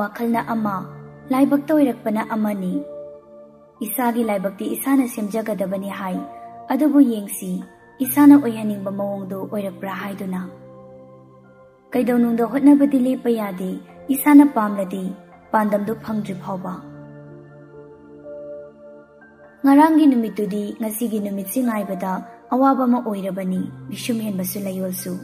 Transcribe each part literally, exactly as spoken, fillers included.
ꯋꯥꯈꯜꯅ ꯑꯃ, ꯂꯥꯏꯕꯛꯇ ꯑꯣꯏꯔꯛꯄꯅ ꯑꯃꯅꯤ꯫ ꯏꯁꯥꯒꯤ ꯂꯥꯏꯕꯛꯇꯤ ꯏꯁꯥꯅ ꯁꯦꯝꯖꯒꯗꯕꯅꯤ ꯍꯥꯏ, ꯑꯗꯨꯕꯨ ꯌꯦꯡꯁꯤ, ꯏꯁꯥꯅ ꯑꯣꯏꯍꯟꯅꯤꯡꯕ ꯃꯑꯣꯡꯗꯨ ꯑꯣꯏꯔꯛꯄ꯭ꯔꯥ ꯍꯥꯏꯗꯨꯅ꯫ ꯀꯩꯗꯧꯅꯨꯡꯗ ꯍꯣꯠꯅꯕꯗꯤ ꯂꯦꯞꯄ ꯌꯥꯗꯦ, ꯏꯁꯥꯅ ꯄꯥꯝꯂꯗꯤ, ꯄꯥꯟꯗꯝꯗꯨ ꯐꯪꯗ꯭ꯔꯤ ꯐꯥꯎꯕ꯫ ꯉꯔꯥꯡꯒꯤ ꯅꯨꯃꯤꯠꯇꯨꯗꯤ ꯉꯁꯤꯒꯤ ꯅꯨꯃꯤꯠꯁꯤ ꯉꯥꯏꯕꯗ ꯑꯋꯥꯕ ꯑꯃ ꯑꯣꯏꯔꯕꯅꯤ ꯃꯤꯁꯨꯝ ꯍꯦꯟꯕꯁꯨ ꯂꯩꯌꯣꯜꯁꯨ꯫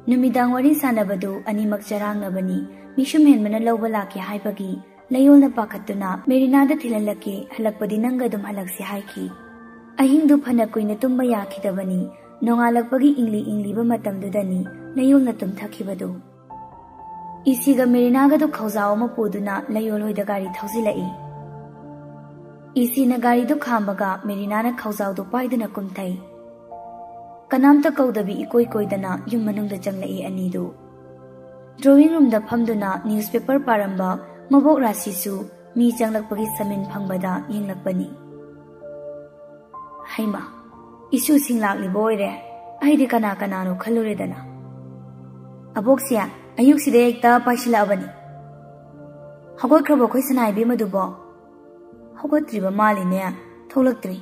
ꯅꯨꯃꯤꯗꯥꯡ ꯋꯥꯔꯤ ꯁꯥꯟꯅꯕꯗꯨ ꯑꯅꯤꯃꯛ ꯆꯔꯥꯡꯅꯕꯅꯤ, ꯃꯤꯁꯨꯝ ꯍꯦꯟꯕꯅ ꯂꯧꯕ ꯂꯥꯛꯀꯦ ꯍꯥꯏꯕꯒꯤ꯫ ꯂꯩꯌꯣꯜꯅ ꯄꯥꯈꯠꯇꯨꯅ, "ꯃꯦꯔꯤꯅꯥꯗ ꯊꯤꯜꯍꯜꯂꯛꯀꯦ, ꯍꯜꯂꯛꯄꯗꯤ ꯅꯪꯒ ꯑꯗꯨꯝ ꯍꯜꯂꯛꯁꯤ" ꯍꯥꯏꯈꯤ꯫ ꯑꯍꯤꯡꯗꯨ ꯐꯅ ꯀꯨꯏꯅ ꯇꯨꯝꯕ ꯌꯥꯈꯤꯗꯕꯅꯤ꯫ ꯅꯣꯡꯉꯥꯜꯂꯛꯄꯒꯤ ꯏꯪꯂꯤ ꯏꯪꯂꯤꯕ ꯃꯇꯝꯗꯨꯗꯅꯤ ꯂꯩꯌꯣꯜꯅ ꯇꯨꯝꯊꯈꯤꯕꯗꯨ꯫ ꯏꯁꯤꯒ ꯃꯦꯔꯤꯅꯥꯒꯗꯨ ꯈꯧꯖꯥꯎ ꯑꯃ ꯄꯨꯗꯨꯅ ꯂꯩꯌꯣꯜ ꯍꯣꯏꯗ ꯒꯥꯔꯤ ꯊꯧꯖꯤꯜꯂꯛꯏ꯫ ꯏꯁꯤꯅ ꯒꯥꯔꯤꯗꯨ ꯈꯥꯝꯕꯒ ꯃꯦꯔꯤꯅꯥꯅ ꯈꯧꯖꯥꯎꯗꯨ ꯄꯥꯏꯗꯨꯅ ꯀꯨꯝꯊꯩ꯫ ꯀꯅꯥꯝꯇ ꯀꯧꯗꯕꯤ ꯏꯀꯣꯏ ꯀꯣꯏꯗꯅ ꯌꯨꯝ ꯃꯅꯨꯡꯗ ꯆꯪꯂꯛꯏ ꯑꯅꯤꯗꯨ꯫ ꯗ꯭ꯔꯣꯋꯤꯡ ꯔꯨꯝꯗ ꯐꯝꯗꯨꯅ ꯅ꯭ꯌꯨꯁꯄꯦꯄꯔ ꯄꯥꯔꯝꯕ ꯃꯕꯣꯛ ꯔꯥꯁꯤꯁꯨ ꯃꯤ ꯆꯪꯂꯛꯄꯒꯤ ꯁꯃꯤꯟ ꯐꯪꯕꯗ ꯌꯦꯡꯂꯛꯄꯅꯤ꯫ ꯍꯩꯃꯥ, ꯏꯁꯨꯁꯤꯡ ꯂꯥꯛꯂꯤꯕ ꯑꯣꯏꯔꯦ꯫ ꯑꯩꯗꯤ ꯀꯅꯥ ꯀꯅꯥꯅꯣ ꯈꯜꯂꯨꯔꯦꯗꯅ꯫ "ꯑꯕꯣꯛꯁꯦ ꯑꯌꯨꯛꯁꯤꯗ ꯍꯦꯛꯇ ꯄꯥꯏꯁꯤꯜꯂꯛꯑꯕꯅꯤ꯫ ꯍꯧꯒꯠꯈ꯭ꯔꯕꯣ ꯑꯩꯈꯣꯏ ꯁꯅꯥ ꯏꯕꯦꯝꯃꯗꯨꯕꯣ?" "ꯍꯧꯒꯠꯇ꯭ꯔꯤꯕ ꯃꯥꯜꯂꯤꯅꯦ, ꯊꯣꯛꯂꯛꯇ꯭ꯔꯤ꯫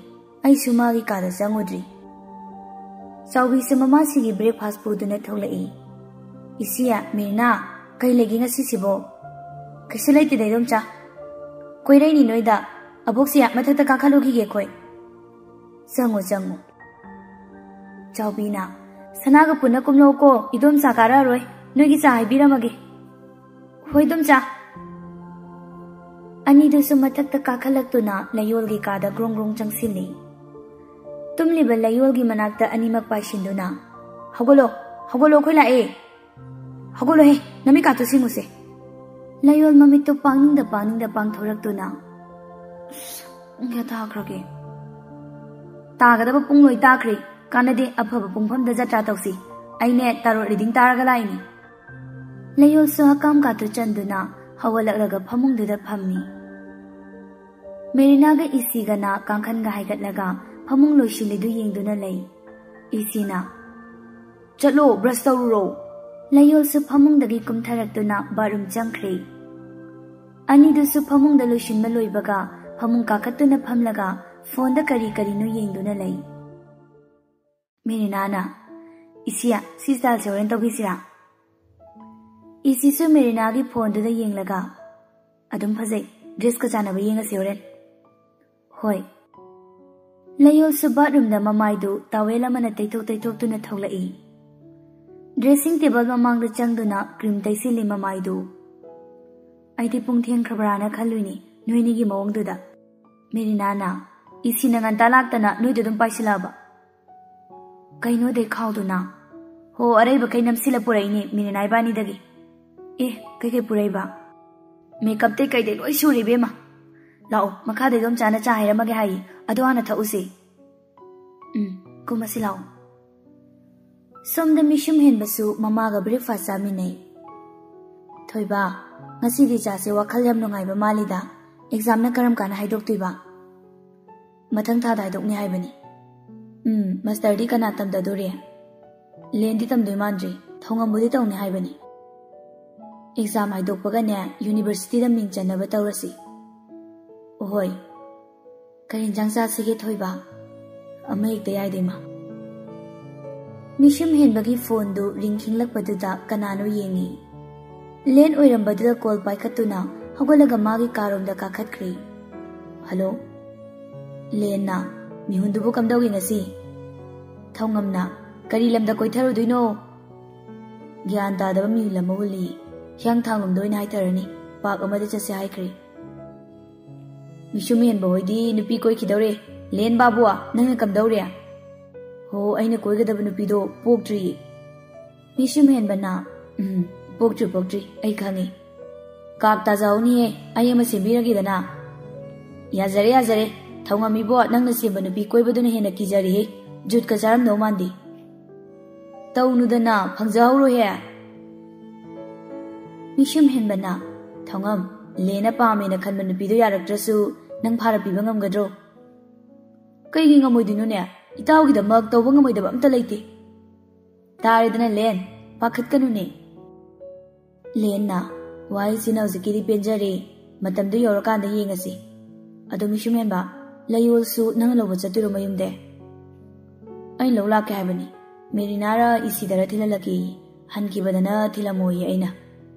ꯑꯩꯁꯨ ꯃꯥꯒꯤ ꯀꯥꯗ ꯆꯪꯉꯨꯗ꯭ꯔꯤ꯫" ꯆꯥꯎꯕꯤꯁꯨ ꯃꯃꯥꯁꯤꯒꯤ ꯕ꯭ꯔꯦꯛꯐꯥꯁ ꯄꯨꯗꯨꯅ ꯊꯣꯛꯂꯛꯏ꯫ "ꯏꯆꯦ ꯃꯤꯔꯅꯥ, ꯀꯩ ꯂꯩꯒꯦ ꯉꯁꯤꯁꯤꯕꯣ? ꯀꯩꯁꯨ ꯂꯩꯇꯦꯗ ꯏꯗꯣꯝꯆꯥ꯫ ꯀꯣꯏꯔꯛꯏꯅꯤ ꯅꯣꯏꯗ꯫ ꯑꯕꯣꯛꯁꯦ ꯃꯊꯛꯇ ꯀꯥꯈꯠꯂꯨꯈꯤꯒꯦ ꯑꯩꯈꯣꯏ꯫" "ꯆꯪꯉꯣ, ꯆꯪꯉꯣ꯫" ꯆꯥꯎꯕꯤꯅ, "ꯁꯅꯥꯒ ꯄꯨꯟꯅ ꯀꯨꯝꯂꯛꯎꯀꯣ, ꯏꯗꯣꯝꯆꯥ ꯀꯥꯔꯛꯑꯔꯣꯏ, ꯅꯣꯏꯒꯤ ꯆꯥ ꯍꯩꯕꯤꯔꯝꯃꯒꯦ꯫" "ꯍꯣꯏ ꯏꯗꯣꯝꯆꯥ꯫" ꯑꯅꯤꯗꯨꯁꯨ ꯃꯊꯛꯇ ꯀꯥꯈꯠꯂꯛꯇꯨꯅ ꯂꯩꯌꯣꯜꯒꯤ ꯀꯥꯗ ꯒ꯭ꯔꯣꯡ ꯒ꯭ꯔꯣꯡ ꯆꯪꯁꯤꯜꯂꯤ꯫ ꯇꯨꯝꯂꯤꯕ ꯂꯩꯌꯣꯜꯒꯤ ꯃꯅꯥꯛꯇ ꯑꯅꯤꯃꯛ ꯄꯥꯏꯁꯤꯟꯗꯨꯅ, "ꯍꯧꯒꯠꯂꯣ, ꯍꯧꯒꯠꯂꯣ, ꯑꯩꯈꯣꯏ ꯂꯥꯛꯑꯦ꯫ ꯍꯧꯒꯠꯂꯣꯍꯦ, ꯅꯃꯤꯠꯀꯥꯗꯣ ꯁꯤꯡꯉꯨꯁꯦ꯫" ꯂꯩꯌꯣꯜ ꯃꯃꯤꯠꯇꯨ ꯄꯥꯡꯅꯤꯡꯗ ꯄꯥꯡꯅꯤꯡꯗ ꯄꯥꯡꯊꯣꯔꯛꯇꯨꯅ, "ꯑꯁ, ꯄꯨꯡ ꯀꯌꯥ ꯇꯥꯈ꯭ꯔꯒꯦ? ꯇꯥꯒꯗꯕ ꯄꯨꯡ ꯂꯣꯏ ꯇꯥꯈ꯭ꯔꯦ꯫ ꯀꯥꯟꯅꯗꯦ, ꯑꯐꯕ ꯄꯨꯡꯐꯝꯗ ꯖꯇ꯭ꯔꯥ ꯇꯧꯁꯤ꯫ ꯑꯩꯅꯦ ꯇꯥꯔꯣꯠ ꯔꯤꯗꯤꯡ ꯇꯥꯔꯒ ꯂꯥꯛꯏꯅꯤ꯫" ꯂꯩꯌꯣꯜꯁꯨ ꯍꯀꯥꯝ ꯀꯥꯇꯨ ꯆꯟꯗꯨꯅ ꯍꯧꯒꯠꯂꯛꯂꯒ ꯐꯃꯨꯡꯗꯨꯗ ꯐꯝꯃꯤ꯫ ꯃꯦꯔꯤꯅꯥꯒ ꯏꯁꯤꯒꯅ ꯀꯥꯡꯈꯟꯒ ꯍꯥꯏꯒꯠꯂꯒ ꯐꯃꯨꯡ ꯂꯣꯏꯁꯤꯜꯂꯤꯗꯨ ꯌꯦꯡꯗꯨꯅ ꯂꯩ꯫ ꯏꯁꯤꯅ, "ꯆꯠꯂꯣ, ꯕ꯭ꯔꯁ ꯇꯧꯔꯨꯔꯣ꯫" ꯂꯩꯌꯣꯜꯁꯨ ꯐꯃꯨꯡꯗꯒꯤ ꯀꯨꯝꯊꯔꯛꯇꯨꯅ ꯕꯥꯠꯔꯨꯝ ꯆꯪꯈ꯭ꯔꯦ꯫ ꯑꯅꯤꯗꯨꯁꯨ ꯐꯃꯨꯡꯗ ꯂꯣꯏꯁꯤꯟꯕ ꯂꯣꯏꯕꯒ ꯐꯃꯨꯡ ꯀꯥꯈꯠꯇꯨꯅ ꯐꯝꯂꯒ ꯐꯣꯟꯗ ꯀꯔꯤ ꯀꯔꯤꯅꯣ ꯌꯦꯡꯗꯨꯅ ꯂꯩ꯫ ꯃꯦꯔꯤꯅꯥꯅ, "ꯏꯁꯤꯌꯥ, ꯁꯤ ꯁ꯭ꯇꯥꯏꯜꯁꯦ ꯍꯣꯔꯦꯟ ꯇꯧꯕꯤꯁꯤꯔꯥ?" ꯏꯁꯤꯁꯨ ꯃꯦꯔꯤꯅꯥꯒꯤ ꯐꯣꯟꯗꯨꯗ ꯌꯦꯡꯂꯒ, "ꯑꯗꯨꯝ ꯐꯖꯩ, ꯗ꯭ꯔꯦꯁꯀ ꯆꯥꯟꯅꯕ ꯌꯦꯡꯉꯁꯤ ꯍꯣꯔꯦꯟ꯫" "ꯍꯣꯏ꯫" ꯂꯩꯌꯣꯜꯁꯨ ꯕꯥꯠꯔꯨꯝꯗ ꯃꯃꯥꯏꯗꯨ ꯇꯥꯋꯦꯜ ꯑꯃꯅ ꯇꯩꯊꯣꯛ ꯇꯩꯊꯣꯛꯇꯨꯅ ꯊꯣꯛꯂꯛꯏ꯫ ꯗ꯭ꯔꯦꯁꯤꯡ ꯇꯦꯕꯜ ꯃꯃꯥꯡꯗ ꯆꯪꯗꯨꯅ ꯀ꯭ꯔꯤꯝ ꯇꯩꯁꯤꯜꯂꯤ ꯃꯃꯥꯏꯗꯨ꯫ "ꯑꯩꯗꯤ ꯄꯨꯡ ꯊꯦꯡꯈ꯭ꯔꯕ꯭ꯔꯥꯅ ꯈꯜꯂꯨꯏꯅꯦ ꯅꯣꯏꯅꯤꯒꯤ ꯃꯑꯣꯡꯗꯨꯗ꯫" ꯃꯦꯔꯤꯅꯥꯅ, "ꯏꯁꯤꯅ ꯉꯟꯇꯥ ꯂꯥꯛꯇꯅ ꯅꯣꯏꯗ ꯑꯗꯨꯝ ꯄꯥꯏꯁꯤꯜꯂꯛꯑꯕ?" "ꯀꯩꯅꯣꯗꯩ ꯈꯥꯎꯗꯨꯅ?" "ꯍꯣ, ꯑꯔꯩꯕꯈꯩ ꯅꯝꯁꯤꯜꯂ ꯄꯨꯔꯛꯏꯅꯦ ꯃꯦꯔꯤꯅꯥ ꯏꯕꯥꯅꯤꯗꯒꯤ꯫" "ꯑꯦ, ꯀꯩꯀꯩ ꯄꯨꯔꯛꯏꯕ?" "ꯃꯦꯀꯞꯇꯩ ꯀꯩꯗꯩ ꯂꯣꯏ ꯁꯨꯔꯦ ꯏꯕꯦꯝꯃ꯫ ꯂꯥꯛꯑꯣ, ꯃꯈꯥꯗꯩꯗꯣ ꯏꯗꯣꯝꯆꯥꯅ ꯆꯥ ꯍꯩꯔꯝꯃꯒꯦ ꯍꯥꯏꯌꯦ, ꯑꯗꯣ ꯍꯥꯟꯅ ꯊꯛꯎꯁꯦ꯫" "ꯎꯝ, ꯀꯨꯝꯃꯁꯤ ꯂꯥꯛꯑꯣ꯫" ꯁꯣꯝꯗ ꯃꯤꯁꯨꯝ ꯍꯦꯟꯕꯁꯨ ꯃꯃꯥꯒ ꯕ꯭ꯔꯦꯛꯐꯥꯁ ꯆꯥꯃꯤꯟꯅꯩ꯫ "ꯊꯣꯏꯕ, ꯉꯁꯤꯗꯤ ꯏꯆꯥꯁꯦ ꯋꯥꯈꯜ ꯌꯥꯝ ꯅꯨꯡꯉꯥꯏꯕ ꯃꯥꯜꯂꯤꯗ꯫ ꯑꯦꯛꯖꯥꯝꯅ ꯀꯔꯝ ꯀꯥꯟꯗ ꯍꯥꯏꯗꯣꯛꯇꯣꯏꯕ?" "ꯃꯊꯪ ꯊꯥꯗ ꯍꯥꯏꯗꯣꯛꯅꯤ ꯍꯥꯏꯕꯅꯤ꯫" "ꯎꯝ, ꯃꯥꯁꯇꯔꯗꯤ ꯀꯅꯥ ꯇꯝꯗꯗꯣꯔꯤ?" "ꯂꯦꯟꯗꯤ ꯇꯝꯗꯣꯏ ꯃꯥꯟꯗ꯭ꯔꯤ, ꯊꯧꯉꯝꯕꯨꯗꯤ ꯇꯧꯅꯤ ꯍꯥꯏꯕꯅꯤ꯫" "ꯑꯦꯛꯖꯥꯝ ꯍꯥꯏꯗꯣꯛꯄꯒꯅꯦ ꯌꯨꯅꯤꯚꯔꯁꯤꯇꯤꯗ ꯃꯤꯡ ꯆꯟꯅꯕ ꯇꯧꯔꯁꯤ꯫" "ꯍꯣꯏ꯫" "ꯀꯔꯤ ꯏꯟꯖꯥꯡ ꯆꯥꯁꯤꯒꯦ ꯊꯣꯏꯕ?" "ꯑꯃ ꯍꯦꯛꯇ ꯌꯥꯏꯗ ꯏꯃꯥ꯫" ꯃꯤꯁꯨꯝ ꯍꯦꯟꯕꯒꯤ ꯐꯣꯟꯗꯨ ꯔꯤꯡ ꯈꯤꯡꯂꯛꯄꯗꯨꯗ ꯀꯅꯥꯅꯣ ꯌꯦꯡꯉꯤ꯫ ꯂꯦꯟ ꯑꯣꯏꯔꯝꯕꯗꯨꯗ ꯀꯣꯜ ꯄꯥꯏꯈꯠꯇꯨꯅ ꯍꯧꯒꯠꯂꯒ ꯃꯥꯒꯤ ꯀꯥꯔꯣꯝꯗ ꯀꯥꯈꯠꯈ꯭ꯔꯦ꯫ "ꯍꯜꯂꯣ꯫" ꯂꯦꯟꯅ, "ꯃꯤꯍꯨꯟꯗꯨꯕꯨ ꯀꯝꯗꯧꯏ ꯉꯁꯤ?" ꯊꯧꯉꯝꯅ, "ꯀꯔꯤ ꯂꯝꯗ ꯀꯣꯏꯊꯔꯨꯗꯣꯏꯅꯣ?" "ꯒ꯭ꯌꯥꯟ ꯇꯥꯗꯕ ꯃꯤꯍꯨꯟ ꯑꯃ ꯍꯨꯜꯂꯤ꯫ ꯍꯤꯌꯥꯡꯊꯥꯡꯂꯣꯝꯗ ꯑꯣꯏꯅ ꯍꯥꯏꯊꯔꯅꯤ꯫ ꯄꯥꯛ ꯑꯃꯗ ꯆꯠꯁꯦ ꯍꯥꯏꯈ꯭ꯔꯦ꯫" "ꯃꯤꯁꯨꯝ ꯍꯦꯟꯕ ꯍꯣꯏꯗꯤ ꯅꯨꯄꯤ ꯀꯣꯏꯈꯤꯗꯧꯔꯦ꯫ ꯂꯦꯟ ꯕꯥꯕꯨ, ꯅꯪꯅ ꯀꯝꯗꯧꯔꯦ?" "ꯍꯣ, ꯑꯩꯅ ꯀꯣꯏꯒꯗꯕ ꯅꯨꯄꯤꯗꯣ ꯄꯣꯛꯇ꯭ꯔꯤꯌꯦ꯫" ꯃꯤꯁꯨꯝ ꯍꯦꯟꯕꯅ, "ꯎꯝ, ꯄꯣꯛꯇ꯭ꯔꯤ, ꯄꯣꯛꯇ꯭ꯔꯤ, ꯑꯩ ꯈꯪꯉꯤ꯫ ꯀꯥꯛ ꯇꯥꯖꯍꯧꯅꯤꯍꯦ, ꯑꯩ ꯑꯃ ꯁꯦꯝꯕꯤꯔꯒꯦꯗꯅ꯫" "ꯌꯥꯖꯔꯦ, ꯌꯥꯖꯔꯦ꯫ ꯊꯧꯉꯝ ꯏꯕꯣ, ꯅꯪꯅ ꯁꯦꯝꯕ ꯅꯨꯄꯤ ꯀꯣꯏꯕꯗꯨꯅ ꯍꯦꯟꯅ ꯀꯤꯖꯔꯦꯍꯦ꯫ ꯖꯨꯠꯀ ꯆꯥꯔꯝꯗꯧ ꯃꯥꯟꯗꯦ꯫" "ꯇꯧꯅꯨꯗꯅ, ꯐꯪꯖꯍꯧꯔꯣꯍꯦ꯫" ꯃꯤꯁꯨꯝ ꯍꯦꯟꯕꯅ, "ꯊꯧꯉꯝ, ꯂꯦꯟꯅ ꯄꯥꯝꯃꯦꯅ ꯈꯟꯕ ꯅꯨꯄꯤꯗꯣ ꯌꯥꯔꯛꯇ꯭ꯔꯁꯨ ꯅꯪ ꯐꯥꯔ ꯄꯤꯕ ꯉꯝꯒꯗ꯭ꯔꯣ?" "ꯀꯩꯒꯤ ꯉꯝꯃꯣꯏꯗꯣꯏꯅꯣꯅꯦ? ꯏꯇꯥꯎꯒꯤꯗꯃꯛ ꯇꯧꯕ ꯉꯝꯃꯣꯏꯗꯕ ꯑꯝꯇ ꯂꯩꯇꯦ꯫" "ꯇꯥꯔꯦꯗꯅ ꯂꯦꯟ, ꯄꯥꯈꯠꯀꯅꯨꯅꯦ꯫" ꯂꯦꯟꯅ, "ꯋꯥꯍꯩꯁꯤꯅ ꯍꯧꯖꯤꯛꯀꯤꯗꯤ ꯄꯦꯟꯖꯔꯦ꯫ ꯃꯇꯝꯗꯨ ꯌꯧꯔꯀꯥꯟꯗ ꯌꯦꯡꯉꯁꯤ꯫ ꯑꯗꯣ ꯃꯤꯁꯨꯝ ꯍꯦꯟꯕ, ꯂꯩꯌꯣꯜꯁꯨ ꯅꯪꯅ ꯂꯧꯕ ꯆꯠꯇꯣꯏꯔꯣ ꯃꯌꯨꯝꯗ? ꯑꯩꯅ ꯂꯧ ꯂꯥꯛꯀꯦ ꯍꯥꯏꯕꯅꯤ꯫ ꯃꯦꯔꯤꯅꯥꯔ ꯏꯁꯤꯗꯔ ꯊꯤꯜꯍꯜꯂꯛꯀꯦ꯫ ꯍꯟꯈꯤꯕꯗꯅ ꯊꯤꯜꯂꯝꯃꯣꯏꯌꯦ ꯑꯩꯅ꯫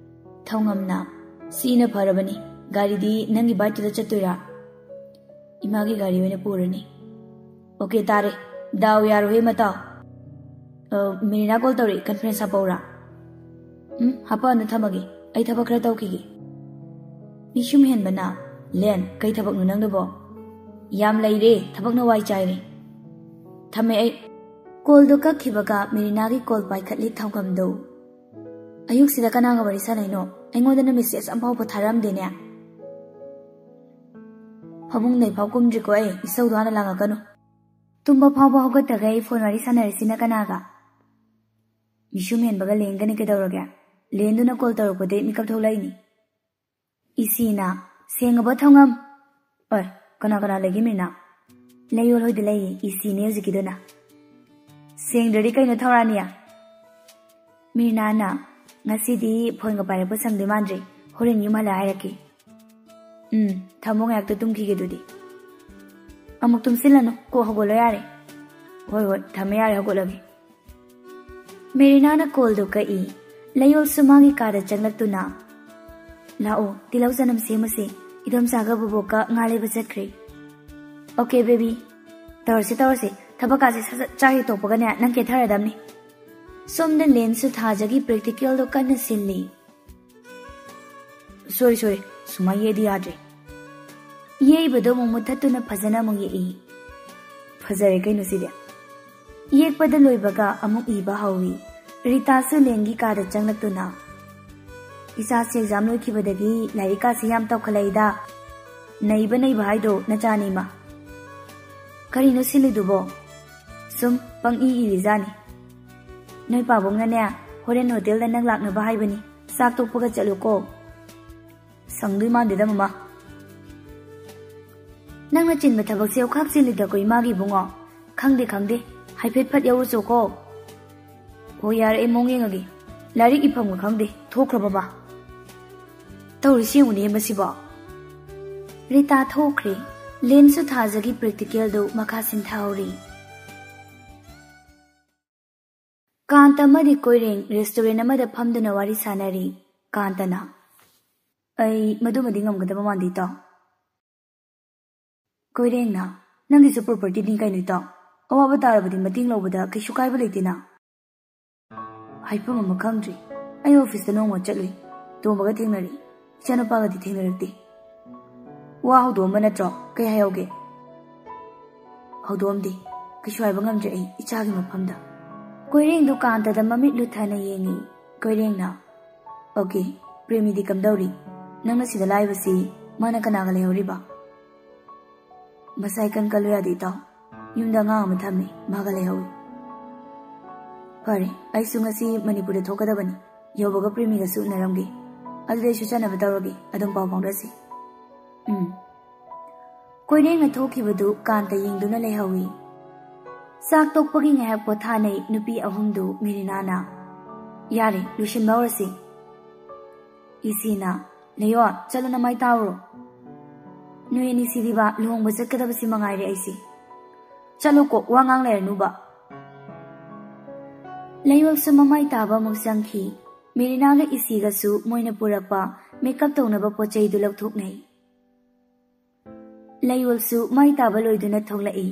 ꯊꯧꯉꯝꯅ, "ꯁꯤꯅ ꯐꯔꯕꯅꯤ꯫ ꯒꯥꯔꯤꯗꯤ ꯅꯪꯒꯤ ꯕꯥꯏꯛꯇꯨꯗ ꯆꯠꯇꯣꯏꯔꯥ?" "ꯏꯃꯥꯒꯤ ꯒꯥꯔꯤ ꯑꯣꯏꯅ ꯄꯨꯔꯅꯤ꯫" "ꯑꯣꯀꯦ ꯇꯥꯔꯦ꯫ ꯗꯥꯎ ꯌꯥꯔꯣꯍꯦ ꯃꯇꯥꯎ꯫ ꯑ, ꯃꯦꯔꯤꯅꯥ ꯀꯣꯜ ꯇꯧꯔꯛꯏ, ꯀꯟꯐ꯭ꯔꯦꯟꯁ ꯍꯥꯞꯄꯧꯔꯥ?" "ꯎꯝ, ꯍꯥꯞꯄꯛꯑꯅꯨ, ꯊꯝꯃꯒꯦ꯫ ꯑꯩ ꯊꯕꯛ ꯈꯔ ꯇꯧꯈꯤꯒꯦ꯫" ꯃꯤꯁꯨꯝ ꯍꯦꯟꯕꯅ, "ꯂꯦꯟ, ꯀꯩ ꯊꯕꯛꯅꯣ ꯅꯪꯗꯨꯕꯣ?" "ꯌꯥꯝ ꯂꯩꯔꯦ, ꯊꯕꯛꯅ ꯋꯥꯏ ꯆꯥꯏꯔꯦ꯫ ꯊꯝꯃꯦ ꯑꯩ꯫" ꯀꯣꯜꯗꯣ ꯀꯛꯈꯤꯕꯒ ꯃꯦꯔꯤꯅꯥꯒꯤ ꯀꯣꯜ ꯄꯥꯏꯈꯠꯂꯤ ꯊꯧꯉꯝꯗꯣ꯫ "ꯑꯌꯨꯛꯁꯤꯗ ꯀꯅꯥꯒ ꯋꯥꯔꯤ ꯁꯥꯟꯅꯩꯅꯣ? ꯑꯩꯉꯣꯟꯗꯅ ꯃꯦꯁꯦꯖ ꯑꯝꯐꯥꯎꯕ ꯊꯥꯔꯛꯑꯝꯗꯦꯅꯦ꯫" "ꯐꯃꯨꯡꯗꯩꯐꯥꯎ ꯀꯨꯝꯗ꯭ꯔꯤꯀꯣ ꯑꯩ, ꯏꯁꯧꯗꯣ ꯍꯥꯟꯅ ꯂꯥꯡꯉꯛꯀꯅꯨ꯫" "ꯇꯨꯝꯕ ꯐꯥꯎꯕ ꯍꯧꯒꯠꯇꯈꯩ ꯐꯣꯟ ꯋꯥꯔꯤ ꯁꯥꯟꯅꯔꯤꯁꯤꯅ ꯀꯅꯥꯒ?" "ꯃꯤꯁꯨꯝ ꯍꯦꯟꯕꯒ ꯂꯦꯟꯒꯅꯤ ꯀꯩꯗꯧꯔꯒꯦ? ꯂꯦꯟꯗꯨꯅ ꯀꯣꯜ ꯇꯧꯔꯛꯄꯗꯩ ꯃꯤꯀꯞ ꯊꯣꯛꯂꯛꯏꯅꯤ꯫" ꯏꯁꯤꯅ, "ꯁꯦꯡꯉꯕ ꯊꯧꯉꯝ?" "ꯑꯣꯏ, ꯀꯅꯥ ꯀꯅꯥ ꯂꯩꯒꯦ ꯃꯦꯔꯤꯅꯥ?" "ꯂꯩꯌꯣꯜ ꯍꯣꯏꯗ ꯂꯩꯌꯦ, ꯏꯁꯤꯅꯦ ꯍꯧꯖꯤꯛꯀꯤꯗꯨꯅ꯫" "ꯁꯦꯡꯗ꯭ꯔꯗꯤ ꯀꯩꯅꯣ ꯊꯧꯔꯥꯅꯤ?" ꯃꯦꯔꯤꯅꯥꯅ, "ꯉꯁꯤꯗꯤ ꯐꯣꯟꯒ ꯄꯥꯏꯔꯛꯄ ꯁꯪꯗꯣꯏ ꯃꯥꯟꯗ꯭ꯔꯦ, ꯍꯣꯔꯦꯟ ꯌꯨꯝ ꯍꯜꯂ ꯍꯥꯏꯔꯛꯀꯦ꯫" "ꯎꯝ, ꯊꯝꯃꯣ, ꯉꯥꯏꯍꯥꯛꯇ ꯇꯨꯝꯈꯤꯒꯦ ꯑꯗꯨꯗꯤ꯫" "ꯑꯃꯨꯛ ꯇꯨꯝꯁꯤꯜꯂꯅꯨ, ꯀꯣꯛ ꯍꯧꯒꯠꯂꯣ ꯌꯥꯔꯦ꯫" "ꯍꯣꯏ ꯍꯣꯏ, ꯊꯝꯃꯦ ꯌꯥꯔꯦ, ꯍꯧꯒꯠꯂꯒꯦ꯫" ꯃꯦꯔꯤꯅꯥꯅ ꯀꯣꯜꯗꯣ ꯀꯛꯏ꯫ ꯂꯩꯌꯣꯜꯁꯨ ꯃꯥꯒꯤ ꯀꯥꯗ ꯆꯪꯂꯛꯇꯨꯅ, "ꯂꯥꯛꯑꯣ, ꯇꯤꯜꯍꯧ ꯆꯅꯝ ꯁꯦꯝꯃꯁꯦ, ꯏꯗꯣꯝꯆꯥꯒ ꯕꯣꯕꯣꯛꯀ ꯉꯥ ꯂꯩꯕ ꯆꯠꯈ꯭ꯔꯦ꯫" "ꯑꯣꯀꯦ ꯕꯦꯕꯤ, ꯇꯧꯔꯁꯤ ꯇꯧꯔꯁꯤ, ꯊꯕꯛꯀꯥꯁꯦ ꯁꯠ ꯁꯠ ꯆꯥ ꯍꯦꯛ ꯇꯣꯛꯄꯒꯅꯦ ꯅꯪ ꯀꯦꯊꯔꯗꯝꯅꯤ꯫" ꯁꯣꯝꯗ ꯂꯦꯟꯁꯨ ꯊꯥꯖꯒꯤ ꯄ꯭ꯔꯦꯛꯇꯤꯀꯦꯜꯗꯣ ꯀꯟꯅ ꯁꯤꯜꯂꯤ꯫ "ꯁꯣꯔꯤ ꯁꯣꯔꯤ, ꯁꯨꯃꯥꯏ ꯌꯦꯛꯑꯗꯤ ꯌꯥꯗ꯭ꯔꯦ꯫" ꯌꯩꯕꯗꯣ ꯑꯃꯨꯛ ꯃꯨꯠꯊꯠꯇꯨꯅ ꯐꯖꯅ ꯑꯃꯨꯛ ꯌꯦꯛꯏ꯫ "ꯐꯖꯔꯦ ꯀꯩꯅꯣ ꯁꯤꯗꯤ꯫" ꯌꯦꯛꯄꯗ ꯂꯣꯏꯕꯒ ꯑꯃꯨꯛ ꯏꯕ ꯍꯧꯏ꯫ ꯔꯤꯇꯥꯁꯨ ꯂꯦꯟꯒꯤ ꯀꯥꯗ ꯆꯪꯂꯛꯇꯨꯅ, "ꯏꯆꯥꯁꯦ ꯑꯦꯛꯖꯥꯝ ꯂꯣꯏꯈꯤꯕꯗꯒꯤ ꯂꯥꯏꯔꯤꯛꯀꯥꯁꯦ ꯌꯥꯝ ꯇꯧꯈꯠꯂꯛꯏꯗ꯫ ꯅꯩꯕ ꯅꯩꯕ ꯍꯥꯏꯗꯣ ꯅꯆꯥꯅꯤꯃ꯫" "ꯀꯔꯤꯅꯣ ꯁꯤꯜꯂꯤꯗꯨꯕꯣ?" "ꯁꯨꯝ ꯄꯪꯏ ꯏꯔꯤꯖꯥꯠꯅꯤ꯫" "ꯅꯣꯏ ꯄꯥꯕꯨꯡꯅꯅꯦ, ꯍꯣꯔꯦꯟ ꯍꯣꯇꯦꯜꯗ ꯅꯪ ꯂꯥꯛꯅꯕ ꯍꯥꯏꯕꯅꯤ꯫ ꯆꯥꯛ ꯇꯣꯛꯄꯒ ꯆꯠꯂꯨꯀꯣ꯫" "ꯁꯪꯗꯣꯏ ꯃꯥꯟꯗꯦꯗ ꯃꯃꯥ꯫" "ꯅꯪꯅ ꯆꯤꯟꯕ ꯊꯕꯛꯁꯦ ꯑꯣꯈꯥꯛ ꯆꯤꯜꯂꯤꯗꯀꯣ ꯏꯃꯥꯒꯤ ꯏꯕꯨꯡꯉꯣ꯫ ꯈꯪꯗꯦ ꯈꯪꯗꯦ, ꯍꯥꯏꯐꯦꯠ ꯐꯠ ꯌꯧꯔꯨꯆꯣꯀꯣ꯫" "ꯍꯣꯏ ꯌꯥꯔꯦ, ꯑꯩ ꯃꯑꯣꯡ ꯌꯦꯡꯉꯒꯦ꯫ ꯂꯥꯏꯔꯤꯛ ꯏꯐꯝꯒ ꯈꯪꯗꯦ, ꯊꯣꯛꯈ꯭ꯔꯕꯕ?" "ꯇꯧꯔꯤꯁꯤ ꯌꯦꯡꯉꯨꯅꯦ ꯃꯁꯤꯕꯣ꯫ ꯔꯤꯇꯥ ꯊꯣꯛꯈ꯭ꯔꯦ꯫ ꯂꯦꯟꯁꯨ ꯊꯥꯖꯒꯤ ꯄ꯭ꯔꯦꯛꯇꯤꯀꯦꯜꯗꯨ ꯃꯈꯥ ꯁꯤꯟꯊꯍꯧꯔꯤ꯫ ꯀꯥꯟꯇ ꯑꯃꯗꯤ ꯀꯣꯏꯔꯦꯡ ꯔꯦꯁꯇꯨꯔꯦꯟ ꯑꯃꯗ ꯐꯝꯗꯨꯅ ꯋꯥꯔꯤ ꯁꯥꯟꯅꯔꯤ꯫ ꯀꯥꯟꯇꯅ, "ꯑꯩ ꯃꯗꯨꯃꯗꯤ ꯉꯝꯒꯗꯕ ꯃꯥꯟꯗꯦ, ꯏꯇꯥꯎ꯫" ꯀꯣꯏꯔꯦꯡꯅ, "ꯅꯪꯒꯤꯁꯨ ꯄ꯭ꯔꯣꯄꯔꯇꯤꯅꯤ ꯀꯩꯅꯣ, ꯏꯇꯥꯎ꯫ ꯑꯋꯥꯕ ꯇꯥꯔꯕꯗꯤ ꯃꯇꯦꯡ ꯂꯧꯕꯗ ꯀꯩꯁꯨ ꯀꯥꯏꯕ ꯂꯩꯇꯦꯅ꯫" ꯍꯥꯏꯐꯝ ꯑꯃ ꯈꯪꯗ꯭ꯔꯤ꯫ ꯑꯩ ꯑꯣꯐꯤꯁꯇ ꯅꯣꯡꯃ ꯆꯠꯂꯨꯏ꯫ ꯇꯣꯝꯕꯒ ꯊꯦꯡꯅꯔꯤ꯫ ꯏꯆꯥꯅꯨꯄꯥꯒꯗꯤ ꯊꯦꯡꯅꯔꯛꯇꯦ꯫ ꯋꯥ ꯍꯧꯗꯣꯛꯑꯝꯕ ꯅꯠꯇ꯭ꯔꯣ? ꯀꯩ ꯍꯥꯏꯍꯧꯒꯦ? ꯍꯧꯗꯣꯛꯑꯝꯗꯦ꯫ ꯀꯩꯁꯨ ꯍꯥꯏꯕ ꯉꯝꯗ꯭ꯔꯦ ꯑꯩ ꯏꯆꯥꯒꯤ ꯃꯐꯝꯗ꯫ ꯀꯣꯏꯔꯦꯡꯗꯨ ꯀꯥꯟꯇꯗ ꯃꯃꯤꯠ ꯂꯨꯊꯅ ꯌꯦꯡꯉꯤ꯫ ꯀꯣꯏꯔꯦꯡꯅ, "ꯑꯣꯀꯦ, ꯄ꯭ꯔꯦꯃꯤꯗꯤ ꯀꯝꯗꯧꯔꯤ? ꯅꯪꯅ ꯁꯤꯗ ꯂꯥꯛꯏꯕꯁꯤ ꯃꯥꯅ ꯀꯅꯥꯒ ꯂꯩꯍꯧꯔꯤꯕ?" "ꯃꯁꯥ ꯏꯀꯟ ꯀꯜꯂꯨ ꯌꯥꯗꯦ, ꯏꯇꯥꯎ꯫ ꯌꯨꯝꯗ ꯑꯉꯥꯡ ꯑꯃ ꯊꯝꯃꯤ, ꯃꯥꯒ ꯂꯩꯍꯧꯏ꯫" "ꯐꯔꯦ, ꯑꯩꯁꯨ ꯉꯁꯤ ꯃꯅꯤꯄꯨꯔꯗ ꯊꯣꯛꯀꯗꯕꯅꯤ꯫ ꯌꯧꯕꯒ ꯄ꯭ꯔꯦꯃꯤꯒꯁꯨ ꯎꯅꯔꯝꯒꯦ꯫ ꯑꯗꯨꯗꯤ ꯑꯩꯁꯨ ꯆꯠꯅꯕ ꯇꯧꯔꯒꯦ, ꯑꯗꯨꯝ ꯄꯥꯎ ꯐꯥꯎꯅꯁꯤ꯫" "ꯎꯝ꯫" ꯀꯣꯏꯔꯦꯡꯅ ꯊꯣꯛꯈꯤꯕꯗꯨ ꯀꯥꯟꯇ ꯌꯦꯡꯗꯨꯅ ꯂꯩꯍꯧꯏ꯫ ꯆꯥꯛ ꯇꯣꯛꯄꯒꯤ ꯉꯥꯏꯍꯥꯛ ꯄꯣꯊꯥꯅꯩ ꯅꯨꯄꯤ ꯑꯍꯨꯝꯗꯨ꯫ ꯃꯦꯔꯤꯅꯥꯅ, "ꯌꯥꯔꯦ, ꯂꯣꯏꯁꯤꯟꯕ ꯍꯧꯔꯁꯤ꯫" ꯏꯁꯤꯅ, "ꯂꯩꯌꯣ, ꯆꯠꯂꯣ, ꯅꯃꯥꯏ ꯇꯥꯔꯨꯔꯣ꯫ ꯅꯣꯏ ꯑꯅꯤ ꯁꯤꯗꯤꯕ, ꯂꯨꯍꯣꯡꯕ ꯆꯠꯀꯗꯕꯁꯤ ꯃꯉꯥꯏꯔꯦ ꯑꯩꯁꯦ꯫ ꯆꯠꯂꯣꯀꯣ, ꯋꯥ ꯉꯥꯡ ꯂꯩꯔꯅꯨꯕ꯫" ꯂꯩꯌꯣꯜꯁꯨ ꯃꯃꯥꯏ ꯇꯥꯕ ꯑꯃꯨꯛ ꯆꯪꯈꯤ꯫ ꯃꯦꯔꯤꯅꯥꯒ ꯏꯁꯤꯒꯁꯨ ꯃꯣꯏꯅ ꯄꯨꯔꯛꯄ ꯃꯦꯀꯞ ꯇꯧꯅꯕ ꯄꯣꯠ ꯆꯩꯗꯨ ꯂꯧꯊꯣꯛꯅꯩ꯫ ꯂꯩꯌꯣꯜꯁꯨ ꯃꯥꯏ ꯇꯥꯕ ꯂꯣꯏꯗꯨꯅ ꯊꯣꯛꯂꯛꯏ꯫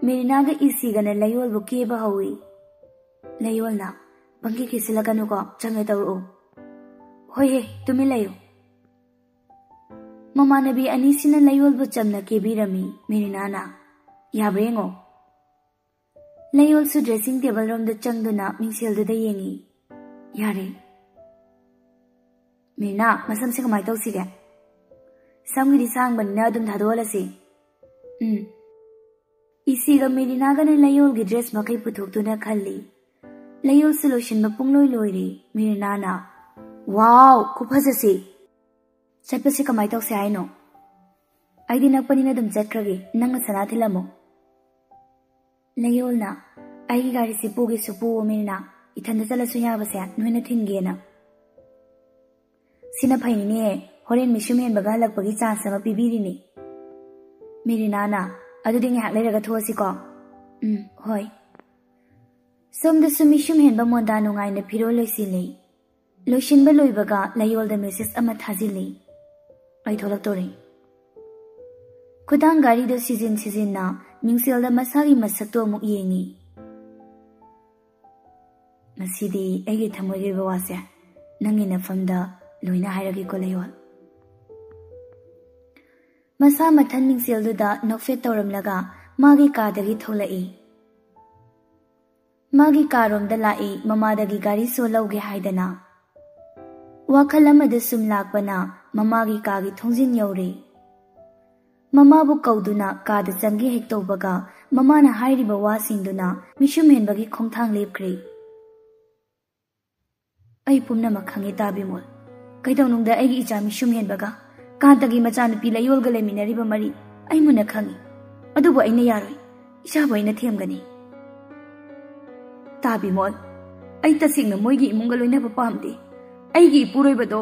ꯃꯦꯔꯤꯅꯥꯒ ꯏꯁꯤꯒꯅ ꯂꯩꯌꯣꯜꯕꯨ ꯀꯦꯕ ꯍꯧꯏ꯫ ꯂꯩꯌꯣꯜꯅ, "ꯄꯪꯀꯦ ꯀꯦꯁꯤꯜꯂꯛꯀꯅꯨꯀꯣ, ꯆꯪꯉꯦ ꯇꯧꯔꯛꯑꯣ꯫" "ꯍꯣꯏꯍꯦ, ꯇꯨꯃꯤꯟ ꯂꯩꯌꯨ꯫" ꯃꯃꯥꯟꯅꯕꯤ ꯑꯅꯤꯁꯤꯅ ꯂꯩꯌꯣꯜꯕꯨ ꯆꯝꯅ ꯀꯦꯕꯤꯔꯝꯃꯤ꯫ ꯃꯦꯔꯤꯅꯥꯅ, "ꯌꯥꯕ꯭ꯔꯥ ꯌꯦꯡꯉꯣ꯫" ꯂꯩꯌꯣꯜꯁꯨ ꯗ꯭ꯔꯦꯁꯤꯡ ꯇꯦꯕꯜ ꯔꯣꯝꯗ ꯆꯪꯗꯨꯅ ꯃꯤꯡꯁꯦꯜꯗꯨꯗ ꯌꯦꯡꯉꯤ꯫ "ꯌꯥꯔꯦ꯫" "ꯃꯦꯔꯤꯅꯥ, ꯃꯁꯝꯁꯦ ꯀꯃꯥꯏꯅ ꯇꯧꯁꯤꯒꯦ?" "ꯁꯝꯒꯤꯗꯤ ꯁꯥꯡꯕꯅꯤꯅ ꯑꯗꯨꯝ ꯊꯥꯗꯣꯛꯍꯜꯂꯁꯤ꯫" "ꯎꯝ꯫" ꯏꯁꯤꯒ ꯃꯦꯔꯤꯅꯥꯒꯅ ꯂꯩꯌꯣꯜꯒꯤ ꯗ꯭ꯔꯦꯁ ꯃꯈꯩ ꯄꯨꯊꯣꯛꯇꯨꯅ ꯈꯜꯂꯤ꯫ ꯂꯩꯌꯣꯜꯁꯨ ꯂꯣꯏꯁꯤꯟꯕ ꯄꯨꯡꯂꯣꯏ ꯂꯣꯏꯔꯦ꯫ ꯃꯦꯔꯤꯅꯥꯅ, "ꯋꯥꯎ, ꯈꯨꯐꯖꯁꯦ!" "ꯆꯠꯄꯁꯤ ꯀꯃꯥꯏ ꯇꯧꯁꯦ ꯍꯥꯏꯅꯣ?" "ꯑꯩꯗꯤ ꯅꯛꯄꯅꯤꯅ ꯑꯗꯨꯝ ꯆꯠꯈ꯭ꯔꯒꯦ, ꯅꯪꯅ ꯁꯅꯥ ꯊꯤꯜꯂꯝꯃꯣ꯫" ꯂꯩꯌꯣꯜꯅ, "ꯑꯩꯒꯤ ꯒꯥꯔꯤꯁꯤ ꯄꯨꯒꯦꯁꯨ ꯄꯨꯋꯣ ꯃꯦꯔꯤꯅꯥ, ꯏꯊꯟꯗ ꯆꯠꯂꯁꯨ ꯌꯥꯕꯁꯦ ꯅꯣꯏꯅ ꯊꯤꯟꯒꯦꯅ꯫" "ꯁꯤꯅ ꯐꯩꯅꯤꯅꯦ, ꯍꯣꯔꯦꯟ ꯃꯤꯁꯨꯝ ꯍꯦꯟꯕꯒ ꯍꯜꯂꯛꯄꯒꯤ ꯆꯥꯟꯁ ꯑꯃ ꯄꯤꯕꯤꯔꯤꯅꯤ꯫ ꯃꯦꯔꯤꯅꯥꯅ, "ꯑꯗꯨꯗꯤ ꯉꯥꯏꯍꯥꯛ ꯂꯩꯔꯒ ꯊꯣꯛꯑꯁꯤꯀꯣ?" "ꯎꯝ, ꯍꯣꯏ"꯫ ꯁꯣꯝꯗꯁꯨ ꯃꯤꯁꯨꯝ ꯍꯦꯟꯕ ꯃꯣꯟꯗꯥ ꯅꯨꯡꯉꯥꯏꯅ ꯐꯤꯔꯣꯜ ꯂꯣꯏꯁꯤꯜꯂꯤ꯫ ꯂꯣꯏꯁꯤꯟꯕ ꯂꯣꯏꯕꯒ ꯂꯌꯣꯜꯗ ꯃꯦꯁꯦꯖ ꯑꯃ ꯊꯥꯖꯤꯜꯂꯤ, "ꯑꯩ ꯊꯣꯛꯂꯛꯇꯣꯔꯦ"꯫ ꯈꯨꯗꯥꯡ ꯒꯥꯔꯤꯗꯣ ꯁꯤꯖꯤꯟ ꯁꯤꯖꯤꯟꯅ ꯃꯤꯡꯁꯦꯜꯗ ꯃꯁꯥꯒꯤ ꯃꯁꯛꯇꯣ ꯑꯃꯨꯛ ꯌꯦꯡꯉꯤ꯫ "ꯉꯁꯤꯗꯤ ꯑꯩꯒꯤ ꯊꯃꯣꯏꯒꯤ ꯑꯣꯏꯕ ꯋꯥꯁꯦ ꯅꯪꯒꯤ ꯅꯐꯝꯗ ꯂꯣꯏꯅ ꯍꯥꯏꯔꯒꯦꯀꯣ ꯂꯌꯣꯜ"꯫ ꯃꯁꯥ ꯃꯊꯟ ꯃꯤꯡꯁꯦꯜꯗꯨꯗ ꯅꯣꯛꯐꯦꯠ ꯇꯧꯔꯝꯂꯒ ꯃꯥꯒꯤ ꯀꯥꯗꯒꯤ ꯊꯣꯛꯂꯛꯏ꯫ ꯃꯥꯒꯤ ꯀꯥꯔꯣꯝꯗ ꯂꯥꯛꯏ, ꯃꯃꯥꯗꯒꯤ ꯒꯥꯔꯤ ꯁꯣ ꯂꯧꯒꯦ ꯍꯥꯏꯗꯅ꯫ ꯋꯥꯈꯜ ꯑꯃꯗ ꯁꯨꯝ ꯂꯥꯛꯄꯅ ꯃꯃꯥꯒꯤ ꯀꯥꯒꯤ ꯊꯣꯡꯖꯤꯟ ꯌꯧꯔꯦ꯫ ꯃꯃꯥꯕꯨ ꯀꯧꯗꯨꯅ ꯀꯥꯗ ꯆꯪꯒꯦ ꯍꯦꯛ ꯇꯧꯕꯒ ꯃꯃꯥꯅ ꯍꯥꯏꯔꯤꯕ ꯋꯥꯁꯤꯡꯗꯨꯅ ꯃꯤꯁꯨꯝ ꯍꯦꯟꯕꯒꯤ ꯈꯣꯡꯊꯥꯡ ꯂꯦꯞꯈ꯭ꯔꯦ꯫ "ꯑꯩ ꯄꯨꯝꯅꯃꯛ ꯈꯪꯉꯤ ꯇꯥꯕꯤꯃꯣꯜ꯫ ꯀꯩꯗꯧꯅꯨꯡꯗ ꯑꯩꯒꯤ ꯏꯆꯥ ꯃꯤꯁꯨꯝ ꯍꯦꯟꯕꯒ ꯀꯥꯟꯇꯒꯤ ꯃꯆꯥꯅꯨꯄꯤ ꯂꯌꯣꯜꯒ ꯂꯩꯃꯤꯟꯅꯔꯤꯕ ꯃꯔꯤ ꯑꯩ ꯃꯨꯟꯅ ꯈꯪꯉꯤ꯫ ꯑꯗꯨꯕꯨ ꯑꯩꯅ ꯌꯥꯔꯣꯏ꯫ ꯏꯆꯥꯕꯨ ꯑꯩꯅ ꯊꯦꯝꯒꯅꯤ"꯫ "ꯇꯥꯕꯤꯃꯣꯜ, ꯑꯩ ꯇꯁꯦꯡꯅ ꯃꯣꯏꯒꯤ ꯏꯃꯨꯡꯒ ꯂꯣꯏꯅꯕ ꯄꯥꯝꯗꯦ꯫ ꯑꯩꯒꯤ ꯏꯄꯨꯔꯣꯏꯕꯗꯣ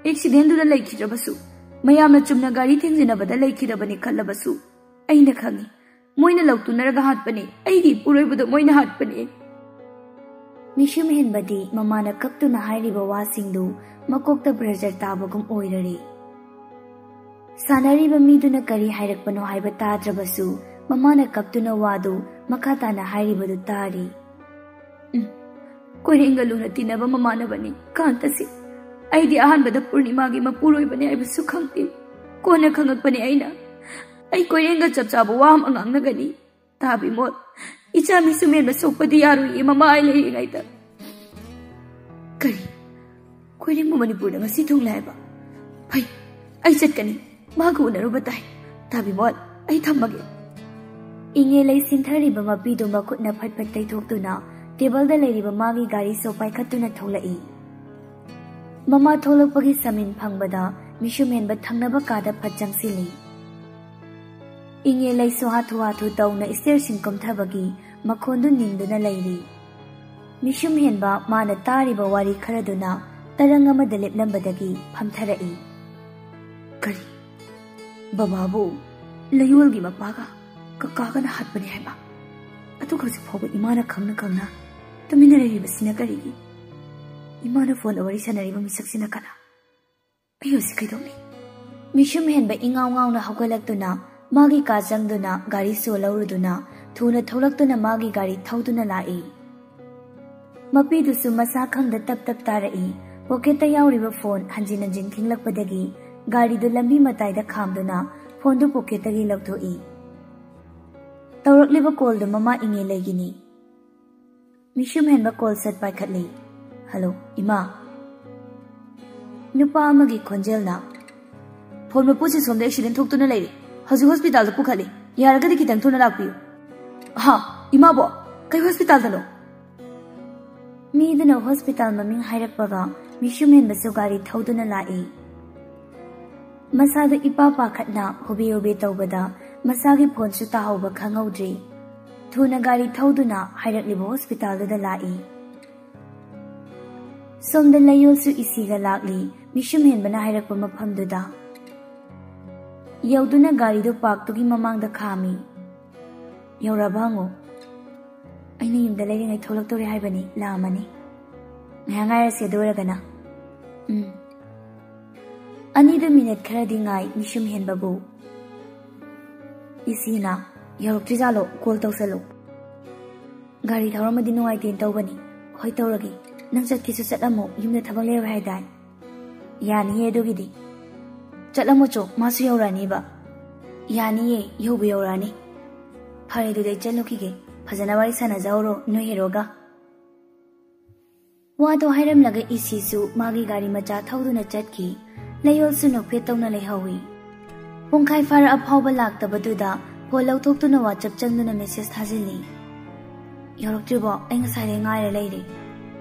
ꯑꯦꯛꯁꯤꯗꯦꯟꯗꯨꯗ ꯂꯩꯈꯤꯗ꯭ꯔꯕꯁꯨ, ꯃꯌꯥꯝꯅ ꯆꯨꯝꯅ ꯒꯥꯔꯤ ꯊꯦꯡꯖꯤꯟꯅꯕꯗ ꯂꯩꯈꯤꯗꯕꯅꯤ ꯈꯜꯂꯕꯁꯨ, ꯑꯩꯅ ꯈꯪꯉꯤ꯫ ꯃꯣꯏꯅ ꯂꯧꯇꯨꯅꯔꯒ ꯍꯥꯠꯄꯅꯦ꯫ ꯑꯩꯒꯤ ꯏꯄꯨꯔꯣꯏꯕꯗꯣ ꯃꯣꯏꯅ ꯍꯥꯠꯄꯅꯦ"꯫ ꯃꯤꯁꯨꯝ ꯍꯦꯟꯕꯗꯤ ꯃꯃꯥꯅ ꯀꯞꯇꯨꯅ ꯍꯥꯏꯔꯤꯕ ꯋꯥꯁꯤꯡꯗꯨ ꯃꯀꯣꯛꯇ ꯄ꯭ꯔꯦꯁꯔ ꯇꯥꯕꯒꯨꯝ ꯑꯣꯏꯔꯔꯦ꯫ ꯁꯥꯟꯅꯔꯤꯕ ꯃꯤꯗꯨꯅ ꯀꯔꯤ ꯍꯥꯏꯔꯛꯄꯅꯣ ꯍꯥꯏꯕ ꯇꯥꯗ꯭ꯔꯕꯁꯨ, ꯃꯃꯥꯅ ꯀꯞꯇꯨꯅ ꯋꯥꯗꯨ ꯃꯈꯥ ꯇꯥꯅ ꯍꯥꯏꯔꯤꯕꯗꯨ ꯇꯥꯔꯤ꯫ "ꯎꯝ, ꯀꯣꯏꯔꯦꯡꯒ ꯂꯨꯅ ꯇꯤꯟꯅꯕ ꯃꯃꯥꯟꯅꯕꯅꯤ ꯀꯥꯟꯇꯁꯤ꯫ ꯑꯩꯗꯤ ꯑꯍꯥꯟꯕꯗ ꯄꯨꯔꯅꯤꯃꯥꯒꯤ ꯃꯄꯨꯔꯣꯏꯕꯅꯤ ꯍꯥꯏꯕꯁꯨ ꯈꯪꯗꯦ꯫ ꯀꯣꯟꯅ ꯈꯪꯉꯛꯄꯅꯤ ꯑꯩꯅ꯫ ꯑꯩ ꯀꯣꯏꯔꯦꯡꯒ ꯆꯞ ꯆꯥꯕ ꯋꯥ ꯑꯃ ꯉꯥꯡꯅꯒꯅꯤ꯫ ꯇꯥꯕꯤꯃꯣꯜ, ꯏꯆꯥ ꯃꯤꯁꯨꯝ ꯍꯦꯟꯕ ꯁꯣꯛꯄꯗꯤ ꯌꯥꯔꯣꯏꯌꯦ ꯃꯃꯥ ꯑꯩ ꯂꯩꯔꯤꯉꯩꯗ"꯫ "ꯀꯔꯤ? ꯀꯣꯏꯔꯦꯡꯕꯨ ꯃꯅꯤꯄꯨꯔꯗ ꯉꯁꯤ ꯊꯨꯡꯂꯦ ꯍꯥꯏꯕ? ꯐꯩ, ꯑꯩ ꯆꯠꯀꯅꯤ꯫ ꯃꯥꯒ ꯎꯅꯔꯨꯕ ꯇꯥꯏ꯫ ꯇꯥꯕꯤꯃꯣꯜ, ꯑꯩ ꯊꯝꯃꯒꯦ"꯫ ꯏꯉꯦꯂꯩ ꯁꯤꯟꯊꯔꯤꯕ ꯃꯄꯤꯗꯨ ꯃꯈꯨꯠꯅ ꯐꯠ ꯐꯠ ꯇꯩꯊꯣꯛꯇꯨꯅ ꯇꯦꯕꯜꯗ ꯂꯩꯔꯤꯕ ꯃꯥꯒꯤ ꯒꯥꯔꯤ ꯁꯣ ꯄꯥꯏꯈꯠꯇꯨꯅ ꯊꯣꯛꯂꯛꯏ꯫ ꯃꯃꯥ ꯊꯣꯛꯂꯛꯄꯒꯤ ꯁꯃꯤꯟ ꯐꯪꯕꯗ ꯃꯤꯁꯨꯝ ꯍꯦꯟꯕ ꯊꯪꯅꯕ ꯀꯥꯗ ꯐꯠ ꯆꯪꯁꯤꯜꯂꯤ꯫ ꯏꯉꯦꯂꯩꯁꯨ ꯍꯥꯊꯨ ꯍꯥꯊꯨ ꯇꯧꯅ ꯏꯁꯇꯦꯔꯁꯤꯡ ꯀꯨꯝꯊꯕꯒꯤ ꯃꯈꯣꯟꯗꯨ ꯅꯤꯟꯗꯨꯅ ꯂꯩꯔꯤ꯫ ꯃꯤꯁꯨꯝ ꯍꯦꯟꯕ ꯃꯥꯅ ꯇꯥꯔꯤꯕ ꯋꯥꯔꯤ ꯈꯔꯗꯨꯅ ꯇꯔꯪ ꯑꯃꯗ ꯂꯦꯞꯂꯝꯕꯗꯒꯤ ꯐꯝꯊꯔꯛꯏ꯫ ꯕꯕꯥꯕꯨ ꯂꯌꯣꯜꯒꯤ ꯃꯄꯥꯒ ꯀꯀꯥꯒꯅ ꯍꯥꯠꯄꯅꯤ ꯍꯥꯏꯕ꯫ ꯑꯗꯨꯒ ꯍꯧꯖꯤꯛ ꯐꯥꯎꯕ ꯏꯃꯥꯅ ꯈꯪꯅ ꯈꯪꯅ ꯇꯨꯃꯤꯟꯅ ꯂꯩꯔꯤꯕꯁꯤꯅ ꯀꯔꯤꯒꯤ? ꯏꯃꯥꯅ ꯐꯣꯟꯗ ꯋꯥꯔꯤ ꯁꯥꯟꯅꯔꯤꯕ ꯃꯤꯁꯛꯁꯤꯅ ꯀꯅꯥ? ꯑꯩ ꯍꯧꯖꯤꯛ ꯀꯩꯗꯧꯅꯤ? ꯃꯤꯁꯨꯝ ꯍꯦꯟꯕ ꯏꯉꯥꯎ ꯉꯥꯎꯅ ꯍꯧꯒꯠꯂꯛꯇꯨꯅ ꯃꯥꯒꯤ ꯀꯥ ꯆꯪꯗꯨꯅ ꯒꯥꯔꯤ ꯁꯣ ꯂꯧꯔꯨꯗꯨꯅ ꯊꯨꯅ ꯊꯣꯛꯂꯛꯇꯨꯅ ꯃꯥꯒꯤ ꯒꯥꯔꯤ ꯊꯧꯗꯨꯅ ꯂꯥꯛꯏ꯫ ꯃꯄꯤꯗꯨꯁꯨ ꯃꯁꯥ ꯈꯪꯗ ꯇꯞ ꯇꯞ ꯇꯥꯔꯛꯏ꯫ ꯄꯣꯀꯦꯠꯇ ꯌꯥꯎꯔꯤꯕ ꯐꯣꯟ ꯍꯟꯖꯤꯟ ꯍꯟꯖꯤꯟ ꯈꯤꯡꯂꯛꯄꯗꯒꯤ ꯒꯥꯔꯤꯗꯨ ꯂꯝꯕꯤ ꯃꯇꯥꯏꯗ ꯈꯥꯝꯗꯨꯅ ꯐꯣꯟꯗꯨ ꯄꯣꯀꯦꯠꯇꯒꯤ ꯂꯧꯊꯣꯛꯏ꯫ ꯇꯧꯔꯛꯂꯤꯕ ꯀꯣꯜꯗꯨ ꯃꯃꯥ ꯏꯉꯦꯂꯩꯒꯤꯅꯤ꯫ ꯃꯤꯁꯨꯝ ꯍꯦꯟꯕ ꯀꯣꯜ ꯁꯠ ꯄꯥꯏꯈꯠꯂꯤ꯫ "ꯍꯜꯂꯣ, ꯏꯃꯥ꯫" ꯅꯨꯄꯥ ꯑꯃꯒꯤ ꯈꯣꯟꯖꯦꯜꯅ, "ꯐꯣꯟ ꯃꯄꯨꯁꯦ ꯁꯣꯝꯗ ꯑꯦꯛꯁꯤꯗꯦꯟ ꯊꯣꯛꯇꯨꯅ ꯂꯩꯔꯦ, ꯍꯧꯖꯤꯛ ꯍꯣꯁꯄꯤꯇꯥꯜꯗ ꯄꯨꯈꯠꯂꯤ, ꯌꯥꯔꯒꯗꯤ ꯈꯤꯇꯪ ꯊꯨꯅ ꯂꯥꯛꯄꯤꯌꯨ꯫" "ꯍꯥ? ꯏꯃꯥꯕꯣ? ꯀꯩ ꯍꯣꯁꯄꯤꯇꯥꯜꯗꯅꯣ?" ꯃꯤꯗꯨꯅ ꯍꯣꯁꯄꯤꯇꯥꯜ ꯃꯃꯤꯡ ꯍꯥꯏꯔꯛꯄꯒ ꯃꯤꯁꯨꯝ ꯍꯦꯟꯕꯁꯨ ꯒꯥꯔꯤ ꯊꯧꯗꯨꯅ ꯂꯥꯛꯏ꯫ ꯃꯁꯥꯗꯨ ꯏꯄꯥ ꯄꯥꯈꯠꯅ ꯍꯣꯕꯦ ꯍꯣꯕꯦ ꯇꯧꯕꯗ ꯃꯁꯥꯒꯤ ꯐꯣꯟꯁꯨ ꯇꯥꯍꯧꯕ ꯈꯪꯍꯧꯗ꯭ꯔꯤ꯫ ꯊꯨꯅ ꯒꯥꯔꯤ ꯊꯧꯗꯨꯅ ꯍꯥꯏꯔꯛꯂꯤꯕ ꯍꯣꯁꯄꯤꯇꯥꯜꯗꯨꯗ ꯂꯥꯛꯏ꯫ ꯁꯣꯝꯗ ꯂꯌꯣꯜꯁꯨ ꯏꯁꯤꯒ ꯂꯥꯛꯂꯤ, ꯃꯤꯁꯨꯝ ꯍꯦꯟꯕꯅ ꯍꯥꯏꯔꯛꯄ ꯃꯐꯝꯗꯨꯗ꯫ ꯌꯧꯗꯨꯅ ꯒꯥꯔꯤꯗꯨ ꯄꯥꯔꯛꯇꯨꯒꯤ ꯃꯃꯥꯡꯗ ꯈꯥꯝꯃꯤ꯫ "ꯌꯧꯔꯕ ꯍꯪꯉꯨ꯫" "ꯑꯩꯅ ꯌꯨꯝꯗ ꯂꯩꯔꯤꯉꯩ ꯊꯣꯛꯂꯛꯇꯧꯔꯦ ꯍꯥꯏꯕꯅꯤ, ꯂꯥꯛꯑꯝꯃꯅꯤ꯫ ꯉꯥꯏꯍꯥꯛ ꯉꯥꯏꯔꯁꯦ ꯑꯗꯨ ꯑꯣꯏꯔꯒꯅ꯫" "ꯎꯝ꯫" ꯑꯅꯤꯗꯨ ꯃꯤꯅꯠ ꯈꯔꯗꯤ ꯉꯥꯏ ꯃꯤꯁꯨꯝ ꯍꯦꯟꯕꯕꯨ꯫ ꯏꯁꯤꯅ, "ꯌꯧꯔꯛꯇ꯭ꯔꯤꯖꯥꯠꯂꯣ? ꯀꯣꯜ ꯇꯧꯁꯜꯂꯨ꯫" "ꯒꯥꯔꯤ ꯊꯧꯔꯝꯃꯗꯤ ꯅꯨꯡꯉꯥꯏꯇꯦꯅ ꯇꯧꯕꯅꯤ꯫ ꯍꯣꯏ ꯇꯧꯔꯒꯦ꯫ ꯅꯪ ꯆꯠꯀꯦꯁꯨ ꯆꯠꯂꯝꯃꯣ, ꯌꯨꯝꯗ ꯊꯕꯛ ꯂꯩꯔꯣꯏ ꯍꯥꯏꯗꯥꯏ?" "ꯌꯥꯅꯤꯌꯦ ꯑꯗꯨꯒꯤꯗꯤ꯫ ꯆꯠꯂꯝꯃꯣ ꯆꯣ, ꯃꯥꯁꯨ ꯌꯧꯔꯛꯑꯅꯤꯕ꯫" "ꯌꯥꯅꯤꯌꯦ, ꯌꯧꯕ ꯌꯧꯔꯛꯑꯅꯤ꯫" "ꯐꯔꯦ ꯑꯗꯨꯗꯤ ꯑꯩ ꯆꯠꯂꯨꯈꯤꯒꯦ꯫ ꯐꯖꯅ ꯋꯥꯔꯤ ꯁꯥꯟꯅꯖꯍꯧꯔꯣ ꯅꯣꯏ ꯍꯦꯔꯣꯒ꯫" ꯋꯥꯗꯣ ꯍꯥꯏꯔꯝꯂꯒ ꯏꯁꯤꯁꯨ ꯃꯥꯒꯤ ꯒꯥꯔꯤ ꯃꯆꯥ ꯊꯧꯗꯨꯅ ꯆꯠꯈꯤ꯫ ꯂꯌꯣꯜꯁꯨ ꯅꯣꯛꯐꯦꯠ ꯇꯧꯅ ꯂꯩꯍꯧꯏ꯫ ꯄꯨꯡꯈꯥꯏ ꯐꯥꯔꯛꯑ ꯐꯥꯎꯕ ꯂꯥꯛꯇꯕꯗꯨꯗ ꯐꯣꯟ ꯂꯧꯊꯣꯛꯇꯨꯅ WhatsApp ꯆꯪꯗꯨꯅ ꯃꯦꯁꯦꯖ ꯊꯥꯖꯤꯜꯂꯤ꯫ "ꯌꯧꯔꯛꯇ꯭ꯔꯤꯕꯣ? ꯑꯩ ꯉꯁꯥꯏꯗꯩ ꯉꯥꯏꯔ ꯂꯩꯔꯦ꯫"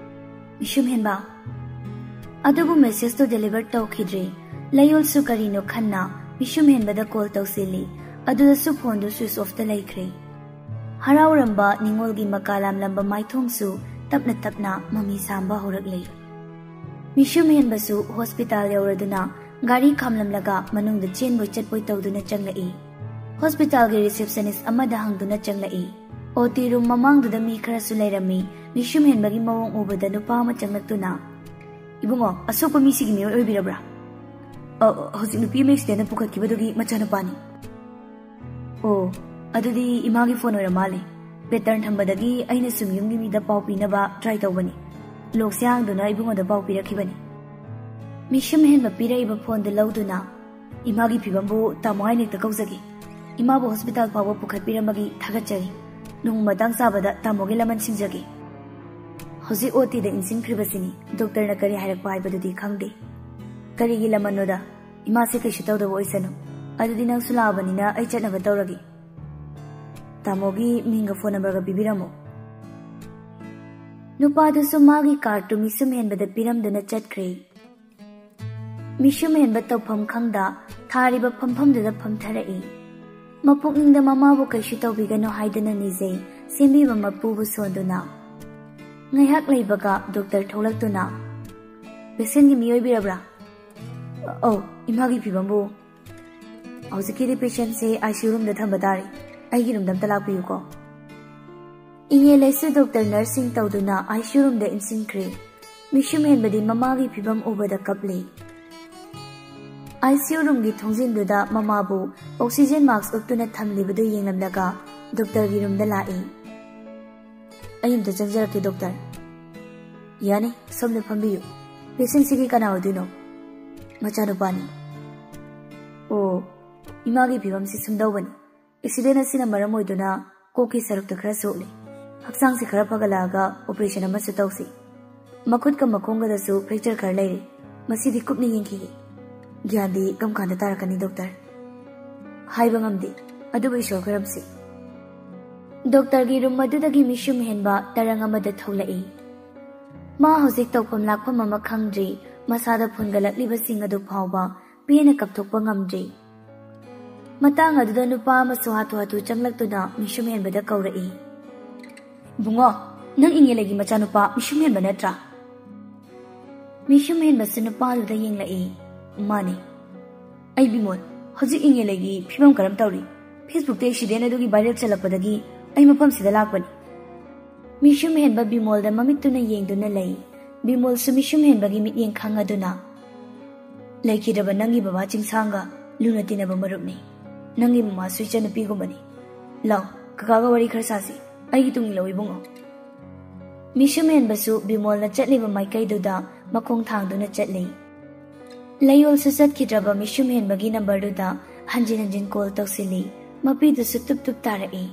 "ꯃꯤꯁꯨꯝ ꯍꯦꯟꯕ?" ꯑꯗꯨꯕꯨ ꯃꯦꯁꯦꯖꯇꯣ ꯗꯦꯂꯤꯚꯔ ꯇꯧꯈꯤꯗ꯭ꯔꯦ꯫ ꯂꯌꯣꯜꯁꯨ ꯀꯔꯤꯅꯣ ꯈꯟꯅ ꯃꯤꯁꯨꯝ ꯍꯦꯟꯕꯗ ꯀꯣꯜ ꯇꯧꯁꯤꯜꯂꯤ꯫ ꯑꯗꯨꯗꯁꯨ ꯐꯣꯟꯗꯨ ꯁ꯭ꯋꯤꯆ ꯑꯣꯐꯇ ꯂꯩꯈ꯭ꯔꯦ꯫ ꯍꯔꯥꯎꯔꯝꯕ ꯅꯤꯉꯣꯜꯒꯤ ꯃꯀꯥ ꯂꯥꯝꯂꯝꯕ ꯃꯥꯏꯊꯣꯡꯁꯨ ꯇꯞꯅ ꯇꯞꯅ ꯃꯃꯤ ꯁꯥꯝꯕ ꯍꯧꯔꯛꯂꯦ꯫ ꯃꯤꯁꯨꯝ ꯍꯦꯟꯕꯁꯨ ꯍꯣꯁꯄꯤꯇꯥꯜ ꯌꯧꯔꯗꯨꯅ ꯒꯥꯔꯤ ꯈꯥꯝꯂꯝꯂꯒ ꯃꯅꯨꯡꯗ ꯆꯦꯟꯕꯣꯏ ꯆꯠꯄꯣꯏ ꯇꯧꯗꯨꯅ ꯆꯪꯂꯛꯏ꯫ ꯍꯣꯁꯄꯤꯇꯥꯜꯒꯤ ꯔꯤꯁꯦꯞꯁꯅꯤꯁ ꯑꯃꯗ ꯍꯪꯗꯨꯅ ꯆꯪꯂꯛꯏ꯫ ꯑꯣ ꯇꯤ ꯔꯨꯝ ꯃꯃꯥꯡꯗꯨꯗ ꯃꯤ ꯈꯔꯁꯨ ꯂꯩꯔꯝꯃꯤ꯫ ꯃꯤꯁꯨꯝ ꯍꯦꯟꯕꯒꯤ ꯃꯑꯣꯡ ꯎꯕꯗ ꯅꯨꯄꯥ ꯑꯃ ꯆꯪꯂꯛꯇꯨꯅ, "ꯏꯕꯨꯡꯉꯣ, ꯑꯁꯣꯛꯄ ꯃꯤꯁꯤꯒꯤ ꯃꯤꯑꯣꯏ ꯑꯣꯏꯕꯤꯔꯕ꯭ꯔꯥ?" "ꯑ, ꯍꯧꯖꯤꯛ ꯅꯨꯄꯤ ꯑꯃ ꯑꯦꯛꯁꯤꯗꯦꯟꯗ ꯄꯨꯈꯠꯈꯤꯕꯗꯨꯒꯤ ꯃꯆꯥꯅꯨꯄꯥꯅꯤ꯫" "ꯑꯣ, ꯑꯗꯨꯗꯤ ꯏꯃꯥꯒꯤ ꯐꯣꯟ ꯑꯣꯏꯔ ꯃꯥꯜꯂꯦ꯫ ꯄꯦꯇꯔꯟ ꯊꯝꯕꯗꯒꯤ ꯑꯩꯅ ꯁꯨꯝ ꯌꯨꯝꯒꯤ ꯃꯤꯗ ꯄꯥꯎ ꯄꯤꯅꯕ ꯇ꯭ꯔꯥꯏ ꯇꯧꯕꯅꯤ꯫ ꯂꯣꯛꯁꯦ ꯍꯥꯡꯗꯨꯅ ꯏꯕꯨꯡꯉꯣꯗ ꯄꯥꯎ ꯄꯤꯔꯛꯈꯤꯕꯅꯤ꯫" ꯃꯤꯁꯨꯝ ꯍꯦꯟꯕ ꯄꯤꯔꯛꯏꯕ ꯐꯣꯟꯗꯨ ꯂꯧꯗꯨꯅ, "ꯏꯃꯥꯒꯤ ꯐꯤꯕꯝꯕꯨ ꯇꯥꯃꯣ ꯍꯥꯏꯅ ꯍꯦꯛꯇ ꯀꯧꯖꯒꯦ꯫ ꯏꯃꯥꯕꯨ ꯍꯣꯁꯄꯤꯇꯥꯜ ꯐꯥꯎꯕ ꯄꯨꯈꯠꯄꯤꯔꯝꯕꯒꯤ ꯊꯥꯒꯠꯆꯔꯤ꯫ ꯅꯣꯡꯃ ꯃꯇꯥꯡ ꯆꯥꯕꯗ ꯇꯥꯃꯣꯒꯤ ꯂꯃꯟ ꯁꯤꯡꯖꯒꯦ꯫" ꯍꯧꯖꯤꯛ ꯑꯣ ꯇꯤꯗ ꯏꯟꯁꯤꯟꯈ꯭ꯔꯤꯕꯁꯤꯅꯤ꯫ ꯗꯣꯛꯇꯔꯅ ꯀꯔꯤ ꯍꯥꯏꯔꯛꯄ ꯍꯥꯏꯕꯗꯨꯗꯤ ꯈꯪꯗꯦ꯫ ꯀꯔꯤꯒꯤ ꯂꯃꯟꯅꯣꯗ? ꯏꯃꯥꯁꯦ ꯀꯩꯁꯨ ꯇꯧꯗꯕ ꯑꯣꯏꯁꯅꯨ꯫ ꯑꯗꯨꯗꯤ ꯅꯪꯁꯨ ꯂꯥꯛꯑꯕꯅꯤꯅ ꯑꯩ ꯆꯠꯅꯕ ꯇꯧꯔꯒꯦ꯫ ꯇꯥꯃꯣꯒꯤ ꯃꯤꯡꯒ ꯐꯣꯟ ꯅꯝꯕꯔꯒ ꯄꯤꯕꯤꯔꯝꯃꯣ꯫ ꯅꯨꯄꯥꯗꯨꯁꯨ ꯃꯥꯒꯤ ꯀꯥꯔꯠꯇꯨ ꯃꯤꯁꯨꯝ ꯍꯦꯟꯕꯗ ꯄꯤꯔꯝꯗꯨꯅ ꯆꯠꯈ꯭ꯔꯦ꯫ ꯃꯤꯁꯨꯝ ꯍꯦꯟꯕ ꯇꯧꯐꯝ ꯈꯪꯗ ꯊꯥꯔꯤꯕ ꯐꯝꯐꯝꯗꯨꯗ ꯐꯝꯊꯔꯛꯏ꯫ ꯃꯄꯨꯛꯅꯤꯡꯗ ꯃꯃꯥꯕꯨ ꯀꯩꯁꯨ ꯇꯧꯕꯤꯒꯅꯨ ꯍꯥꯏꯗꯨꯅ ꯅꯤꯖꯩ, ꯁꯦꯝꯕꯤꯕ ꯃꯄꯨꯕꯨ ꯁꯣꯟꯗꯨꯅ꯫ ꯉꯥꯏꯍꯥꯛ ꯂꯩꯕꯒ ꯗꯣꯛꯇꯔ ꯊꯣꯛꯂꯛꯇꯨꯅ, "ꯄꯦꯁꯦꯟꯒꯤ ꯃꯤ ꯑꯣꯏꯕꯤꯔꯕ꯭ꯔꯥ?" "ꯑꯧ, ꯏꯃꯥꯒꯤ ꯐꯤꯕꯝꯕꯨ?" "ꯍꯧꯖꯤꯛꯀꯤꯗꯤ ꯄꯦꯁꯦꯟꯁꯦ ꯑꯥꯏ ꯁꯤ ꯌꯨ ꯔꯨꯝꯗ ꯊꯝꯕ ꯇꯥꯔꯦ꯫ ꯑꯩꯒꯤ ꯔꯨꯝꯗ ꯑꯝꯇ ꯂꯥꯛꯄꯤꯌꯨꯀꯣ꯫" ꯏꯉꯦꯜ ꯂꯩꯁꯨ ꯗꯣꯛꯇꯔ ꯅꯔꯁꯁꯤꯡ ꯇꯧꯗꯨꯅ ꯑꯥꯏ ꯁꯤ ꯌꯨ ꯔꯨꯝꯗ ꯏꯟꯁꯤꯟꯈ꯭ꯔꯦ꯫ ꯃꯤꯁꯨꯝ ꯍꯦꯟꯕꯗꯤ ꯃꯃꯥꯒꯤ ꯐꯤꯕꯝ ꯎꯕꯗ ꯀꯞꯂꯦ꯫ ꯑꯥꯏ ꯁꯤ ꯌꯨ ꯔꯨꯝꯒꯤ ꯊꯣꯡꯖꯤꯟꯗꯨꯗ ꯃꯃꯥꯕꯨ ꯑꯣꯛꯁꯤꯖꯦꯟ ꯃꯥꯛꯁ ꯎꯞꯇꯨꯅ ꯊꯝꯂꯤꯕꯗꯨ ꯌꯦꯡꯂꯝꯂꯒ ꯗꯣꯛꯇꯔꯒꯤ ꯔꯨꯝꯗ ꯂꯥꯛꯏ꯫ "ꯑꯩ ꯑꯝꯇ ꯆꯪꯖꯔꯛꯀꯦ, ꯗꯣꯛꯇꯔ꯫" "ꯌꯥꯅꯤ, ꯁꯣꯝꯗ ꯐꯝꯕꯤꯌꯨ꯫ ꯄꯦꯁꯦꯟꯁꯤꯒꯤ ꯀꯅꯥ ꯑꯣꯏꯗꯣꯏꯅꯣ?" "ꯃꯆꯥꯅꯨꯄꯥꯅꯤ꯫" "ꯑꯣ, ꯏꯃꯥꯒꯤ ꯐꯤꯕꯝꯁꯤ ꯁꯨꯝꯗꯧꯕꯅꯤ꯫ ꯑꯦꯛꯁꯤꯗꯦꯟ ꯑꯁꯤꯅ ꯃꯔꯝ ꯑꯣꯏꯗꯨꯅ ꯀꯣꯛꯀꯤ ꯁꯔꯨꯛꯇ ꯈꯔ ꯁꯣꯛꯂꯤ꯫ ꯍꯛꯆꯥꯡꯁꯤ ꯈꯔ ꯐꯒꯠꯂꯛꯑꯒ ꯑꯣꯄꯔꯦꯁꯟ ꯑꯃꯁꯨ ꯇꯧꯁꯤ꯫ ꯃꯈꯨꯠꯀ ꯃꯈꯣꯡꯒꯗꯁꯨ ꯐ꯭ꯔꯦꯛꯆꯔ ꯈꯔ ꯂꯩꯔꯤ꯫ ꯃꯁꯤꯗꯤ ꯀꯨꯞꯅ ꯌꯦꯡꯈꯤꯒꯦ꯫ ꯒ꯭ꯌꯥꯟꯗꯤ ꯀꯔꯝ ꯀꯥꯟꯗ ꯇꯥꯔꯛꯀꯅꯤ, ꯗꯣꯛꯇꯔ?" "ꯍꯥꯏꯕ ꯉꯝꯗꯦ, ꯑꯗꯨꯕꯨ ꯏꯁꯣꯔ ꯈꯨꯔꯝꯁꯤ꯫" ꯗꯣꯛꯇꯔꯒꯤ ꯔꯨꯝ ꯑꯗꯨꯗꯒꯤ ꯃꯤꯁꯨꯝ ꯍꯦꯟꯕ ꯇꯔꯪ ꯑꯃꯗ ꯊꯣꯛꯂꯛꯏ꯫ ꯃꯥ ꯍꯧꯖꯤꯛ ꯇꯧꯐꯝ ꯂꯥꯛꯐꯝ ꯑꯃ ꯈꯪꯗ꯭ꯔꯤ꯫ ꯃꯁꯥꯗ ꯐꯨꯟꯒꯠꯂꯛꯂꯤꯕꯁꯤꯡ ꯑꯗꯨ ꯐꯥꯎꯕ ꯄꯦꯟꯅ ꯀꯞꯊꯣꯛꯄ ꯉꯝꯗ꯭ꯔꯤ꯫ ꯃꯇꯥꯡ ꯑꯗꯨꯗ ꯅꯨꯄꯥ ꯑꯃꯁꯨ ꯍꯥꯊꯨ ꯍꯥꯊꯨ ꯆꯪꯂꯛꯇꯨꯅ ꯃꯤꯁꯨꯝ ꯍꯦꯟꯕꯗ ꯀꯧꯔꯛꯏ, "ꯏꯕꯨꯡꯉꯣ, ꯅꯪ ꯏꯉꯦꯂꯩꯒꯤ ꯃꯆꯥꯅꯨꯄꯥ ꯃꯤꯁꯨꯝ ꯍꯦꯟꯕ ꯅꯠꯇ꯭ꯔꯥ?" ꯃꯤꯁꯨꯝ ꯍꯦꯟꯕꯁꯨ ꯅꯨꯄꯥꯗꯨꯗ ꯌꯦꯡꯂꯛꯏ꯫ "ꯃꯥꯅꯤ꯫ ꯑꯩ ꯕꯤꯃꯣꯜ꯫ ꯍꯧꯖꯤꯛ ꯏꯪꯉꯦꯂꯩꯒꯤ ꯐꯤꯕꯝ ꯀꯔꯝ ꯇꯧꯔꯤ? Facebookꯇ ꯑꯦꯛꯁꯤꯗꯦꯟ ꯑꯗꯨꯒꯤ ꯚꯥꯏꯔꯦꯜ ꯆꯠꯂꯛꯄꯗꯒꯤ ꯑꯩ ꯃꯐꯝꯁꯤꯗ ꯂꯥꯛꯄꯅꯤ꯫" ꯃꯤꯁꯨꯝ ꯍꯦꯟꯕ ꯕꯤꯃꯣꯜꯗ ꯃꯃꯤꯠꯇꯨꯅ ꯌꯦꯡꯗꯨꯅ ꯂꯩ꯫ ꯕꯤꯃꯣꯜꯁꯨ ꯃꯤꯁꯨꯝ ꯍꯦꯟꯕꯒꯤ ꯃꯤꯠꯌꯦꯡ ꯈꯪꯉꯗꯨꯅ, "ꯂꯩꯈꯤꯗ꯭ꯔꯕ ꯅꯪꯒꯤ ꯕꯕꯥ ꯆꯤꯡꯁꯥꯡꯒ ꯂꯨꯅ ꯇꯤꯟꯅꯕ ꯃꯔꯨꯞꯅꯤ꯫ ꯅꯪꯒꯤ ꯃꯃꯥꯁꯨ ꯏꯆꯟꯅꯨꯄꯤꯒꯨꯝꯕꯅꯤ꯫ ꯂꯥꯎ, ꯀꯀꯥꯒ ꯋꯥꯔꯤ ꯈꯔ ꯁꯥꯁꯤ꯫ ꯑꯩꯒꯤ ꯇꯨꯡ ꯏꯜꯂꯣ ꯏꯕꯨꯡꯉꯣ꯫" ꯃꯤꯁꯨꯝ ꯍꯦꯟꯕꯁꯨ ꯕꯤꯃꯣꯜꯅ ꯆꯠꯂꯤꯕ ꯃꯥꯏꯀꯩꯗꯨꯗ ꯃꯈꯣꯡ ꯊꯥꯡꯗꯨꯅ ꯆꯠꯂꯤ꯫ ꯂꯩꯌꯣꯜꯁꯨ ꯆꯠꯈꯤꯗ꯭ꯔꯕ ꯃꯤꯁꯨꯝ ꯍꯦꯟꯕꯒꯤ ꯅꯝꯕꯔꯗꯨꯗ ꯍꯟꯖꯤꯟ ꯍꯟꯖꯤꯟ ꯀꯣꯜ ꯇꯧꯁꯤꯜꯂꯤ꯫ ꯃꯄꯤꯗꯨꯁꯨ ꯇꯨꯞ ꯇꯨꯞ ꯇꯥꯔꯛꯏ꯫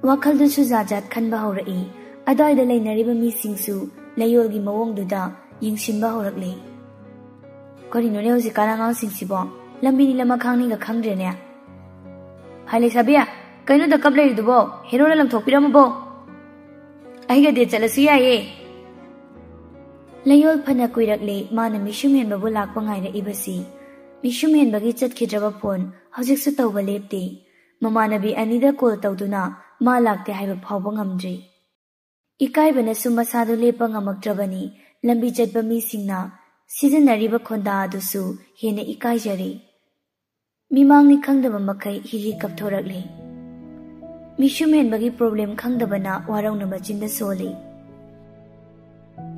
ꯋꯥꯈꯜꯗꯨꯁꯨ ꯖꯥꯠ ꯖꯥꯠ ꯈꯟꯕ ꯍꯧꯔꯛꯏ꯫ ꯑꯗ꯭ꯋꯥꯏꯗ ꯂꯩꯅꯔꯤꯕ ꯃꯤꯁꯤꯡꯁꯨ ꯂꯩꯌꯣꯜꯒꯤ ꯃꯑꯣꯡꯗꯨꯗ ꯌꯦꯡꯁꯤꯟꯕ ꯍꯧꯔꯛꯂꯤ꯫ "ꯀꯔꯤꯅꯣꯅꯦ ꯍꯧꯖꯤꯛꯀꯥꯟ ꯑꯉꯥꯡꯁꯤꯡꯁꯤꯕꯣ? ꯂꯝꯕꯤꯅꯤ ꯂꯃꯈꯥꯡꯅꯤꯒ ꯈꯪꯗ꯭ꯔꯦꯅꯦ꯫ ꯍꯥꯏ ꯂꯩꯁꯥꯕꯤ, ꯀꯩꯅꯣꯗ ꯀꯞ ꯂꯩꯔꯤꯗꯨꯕꯣ? ꯍꯦꯔꯣꯅ ꯂꯪꯊꯣꯛꯄꯤꯔꯝꯃꯕꯣ? ꯑꯩꯒ ꯗꯦꯠ ꯆꯠꯂꯁꯨ ꯌꯥꯏꯌꯦ꯫" ꯂꯩꯌꯣꯜ ꯐꯅ ꯀꯨꯏꯔꯛꯂꯦ ꯃꯥꯅ ꯃꯤꯁꯨꯝ ꯍꯦꯟꯕꯕꯨ ꯂꯥꯛꯄ ꯉꯥꯏꯔꯛꯏꯕꯁꯤ꯫ ꯃꯤꯁꯨꯝ ꯍꯦꯟꯕꯒꯤ ꯆꯠꯈꯤꯗ꯭ꯔꯕ ꯐꯣꯟ ꯍꯧꯖꯤꯛꯁꯨ ꯇꯧꯕ ꯂꯦꯞꯇꯦ꯫ ꯃꯃꯥꯟꯅꯕꯤ ꯑꯅꯤꯗ ꯀꯣꯜ ꯇꯧꯗꯨꯅ ꯃꯥ ꯂꯥꯛꯇꯦ ꯍꯥꯏꯕ ꯐꯥꯎꯕ ꯉꯝꯗ꯭ꯔꯤ꯫ ꯏꯀꯥꯏꯕꯅꯁꯨ ꯃꯁꯥꯗꯨ ꯂꯦꯞꯄ ꯉꯝꯃꯛꯇ꯭ꯔꯕꯅꯤ꯫ ꯂꯝꯕꯤ ꯆꯠꯄ ꯃꯤꯁꯤꯡꯅ ꯁꯤꯖꯤꯟꯅꯔꯤꯕ ꯈꯣꯟꯗꯥ ꯑꯗꯨꯁꯨ ꯍꯦꯟꯅ ꯏꯀꯥꯏꯖꯔꯦ꯫ ꯃꯤꯃꯥꯡꯅꯤ ꯈꯪꯗꯕ ꯃꯈꯩ ꯍꯤ ꯍꯤ ꯀꯞꯊꯣꯔꯛꯂꯦ꯫ ꯃꯤꯁꯨꯝ ꯍꯦꯟꯕꯒꯤ ꯄ꯭ꯔꯣꯕ꯭ꯂꯦꯝ ꯈꯪꯗꯕꯅ ꯋꯥꯔꯧꯅ ꯃꯆꯤꯟꯗ ꯁꯣꯜꯂꯤ꯫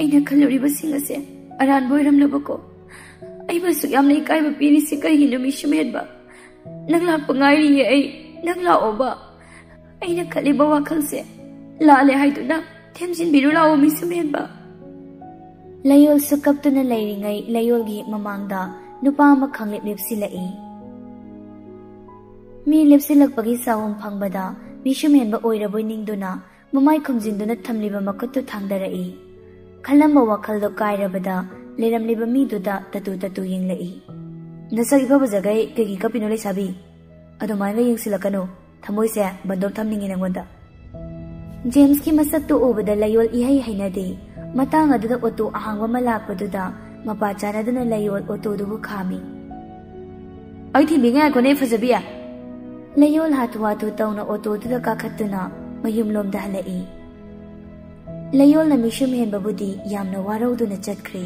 "ꯑꯩꯅ ꯈꯜꯂꯨꯔꯤꯕꯁꯤꯡ ꯑꯁꯦ ꯑꯔꯥꯟꯕ ꯑꯣꯏꯔꯝꯂꯕꯀꯣ꯫ ꯑꯩꯕꯨ ꯑꯁꯨꯛ ꯌꯥꯝꯅ ꯏꯀꯥꯏꯕ ꯄꯤꯔꯤꯁꯤ ꯀꯩꯒꯤꯅꯣ ꯃꯤꯁꯨꯝ ꯍꯦꯟꯕ? ꯅꯪ ꯂꯥꯛꯄ ꯉꯥꯏꯔꯤꯌꯦ ꯑꯩ꯫ ꯅꯪ ꯂꯥꯛꯑꯣꯕ꯫ ꯑꯩꯅ ꯈꯜꯂꯤꯕ ꯋꯥꯈꯜꯁꯦ ꯂꯥꯜꯂꯦ ꯍꯥꯏꯗꯨꯅ ꯊꯦꯝꯖꯤꯟꯕꯤꯔꯨ ꯂꯥꯛꯑꯣ ꯃꯤꯁꯨꯝ ꯍꯦꯟꯕ꯫" ꯂꯩꯌꯣꯜꯁꯨ ꯀꯞꯇꯨꯅ ꯂꯩꯔꯤꯉꯩ ꯂꯩꯌꯣꯜꯒꯤ ꯍꯦꯛ ꯃꯃꯥꯡꯗ ꯅꯨꯄꯥ ꯑꯃ ꯈꯪꯂꯦꯞ ꯂꯦꯞꯁꯤꯜꯂꯛꯏ꯫ ꯃꯤ ꯂꯦꯞꯁꯤꯜꯂꯛꯄꯒꯤ ꯆꯥꯎꯝ ꯐꯪꯕꯗ ꯃꯤꯁꯨꯝ ꯍꯦꯟꯕ ꯑꯣꯏꯔꯕꯣꯏ ꯅꯤꯡꯗꯨꯅ ꯃꯃꯥꯏ ꯈꯨꯝꯖꯤꯟꯗꯨꯅ ꯊꯝꯂꯤꯕ ꯃꯈꯨꯠꯇꯨ ꯊꯥꯡꯗꯔꯛꯏ꯫ ꯈꯜꯂꯝꯕ ꯋꯥꯈꯜꯗꯣ ꯀꯥꯏꯔꯕꯗ ꯂꯩꯔꯝꯂꯤꯕ ꯃꯤꯗꯨꯗ ꯇꯇꯨ ꯇꯇꯨ ꯌꯦꯡꯂꯛꯏ꯫ "ꯅꯁꯛ ꯏꯐ ꯐꯖꯈꯩ ꯀꯩꯒꯤ ꯀꯞꯄꯤꯅꯣ ꯂꯩꯁꯥꯕꯤ? ꯑꯗꯨꯃꯥꯏꯅ ꯌꯦꯡꯁꯤꯜꯂꯛꯀꯅꯨ꯫ ꯊꯃꯣꯏꯁꯦ ꯕꯟꯗꯣꯞ ꯊꯝꯅꯤꯡꯉꯤ ꯅꯪꯉꯣꯟꯗ꯫" ꯖꯦꯝꯁꯀꯤ ꯃꯁꯛꯇꯨ ꯎꯕꯗ ꯂꯩꯌꯣꯜ ꯏꯍꯩ ꯍꯩꯅꯗꯦ꯫ ꯃꯇꯥꯡ ꯑꯗꯨꯗ ꯑꯣꯇꯣ ꯑꯍꯥꯡꯕ ꯑꯃ ꯂꯥꯛꯄꯗꯨꯗ ꯃꯄꯥ ꯆꯥꯅꯗꯨꯅ ꯂꯩꯌꯣꯜ ꯑꯣꯇꯣꯗꯨꯕꯨ ꯈꯥꯝꯃꯤ꯫ "ꯑꯩ ꯊꯤꯟꯕꯤꯒꯦ ꯉꯥꯏꯈꯣꯅꯦ ꯐꯖꯕꯤ꯫" ꯂꯩꯌꯣꯜ ꯍꯥꯊꯨ ꯍꯥꯊꯨ ꯇꯧꯅ ꯑꯣꯇꯣꯗꯨꯗ ꯀꯥꯈꯠꯇꯨꯅ ꯃꯌꯨꯝꯂꯣꯝꯗ ꯍꯜꯂꯛꯏ꯫ ꯂꯩꯌꯣꯜꯅ ꯃꯤꯁꯨꯝ ꯍꯦꯟꯕꯕꯨꯗꯤ ꯌꯥꯝꯅ ꯋꯥꯔꯧꯗꯨꯅ ꯆꯠꯈ꯭ꯔꯦ꯫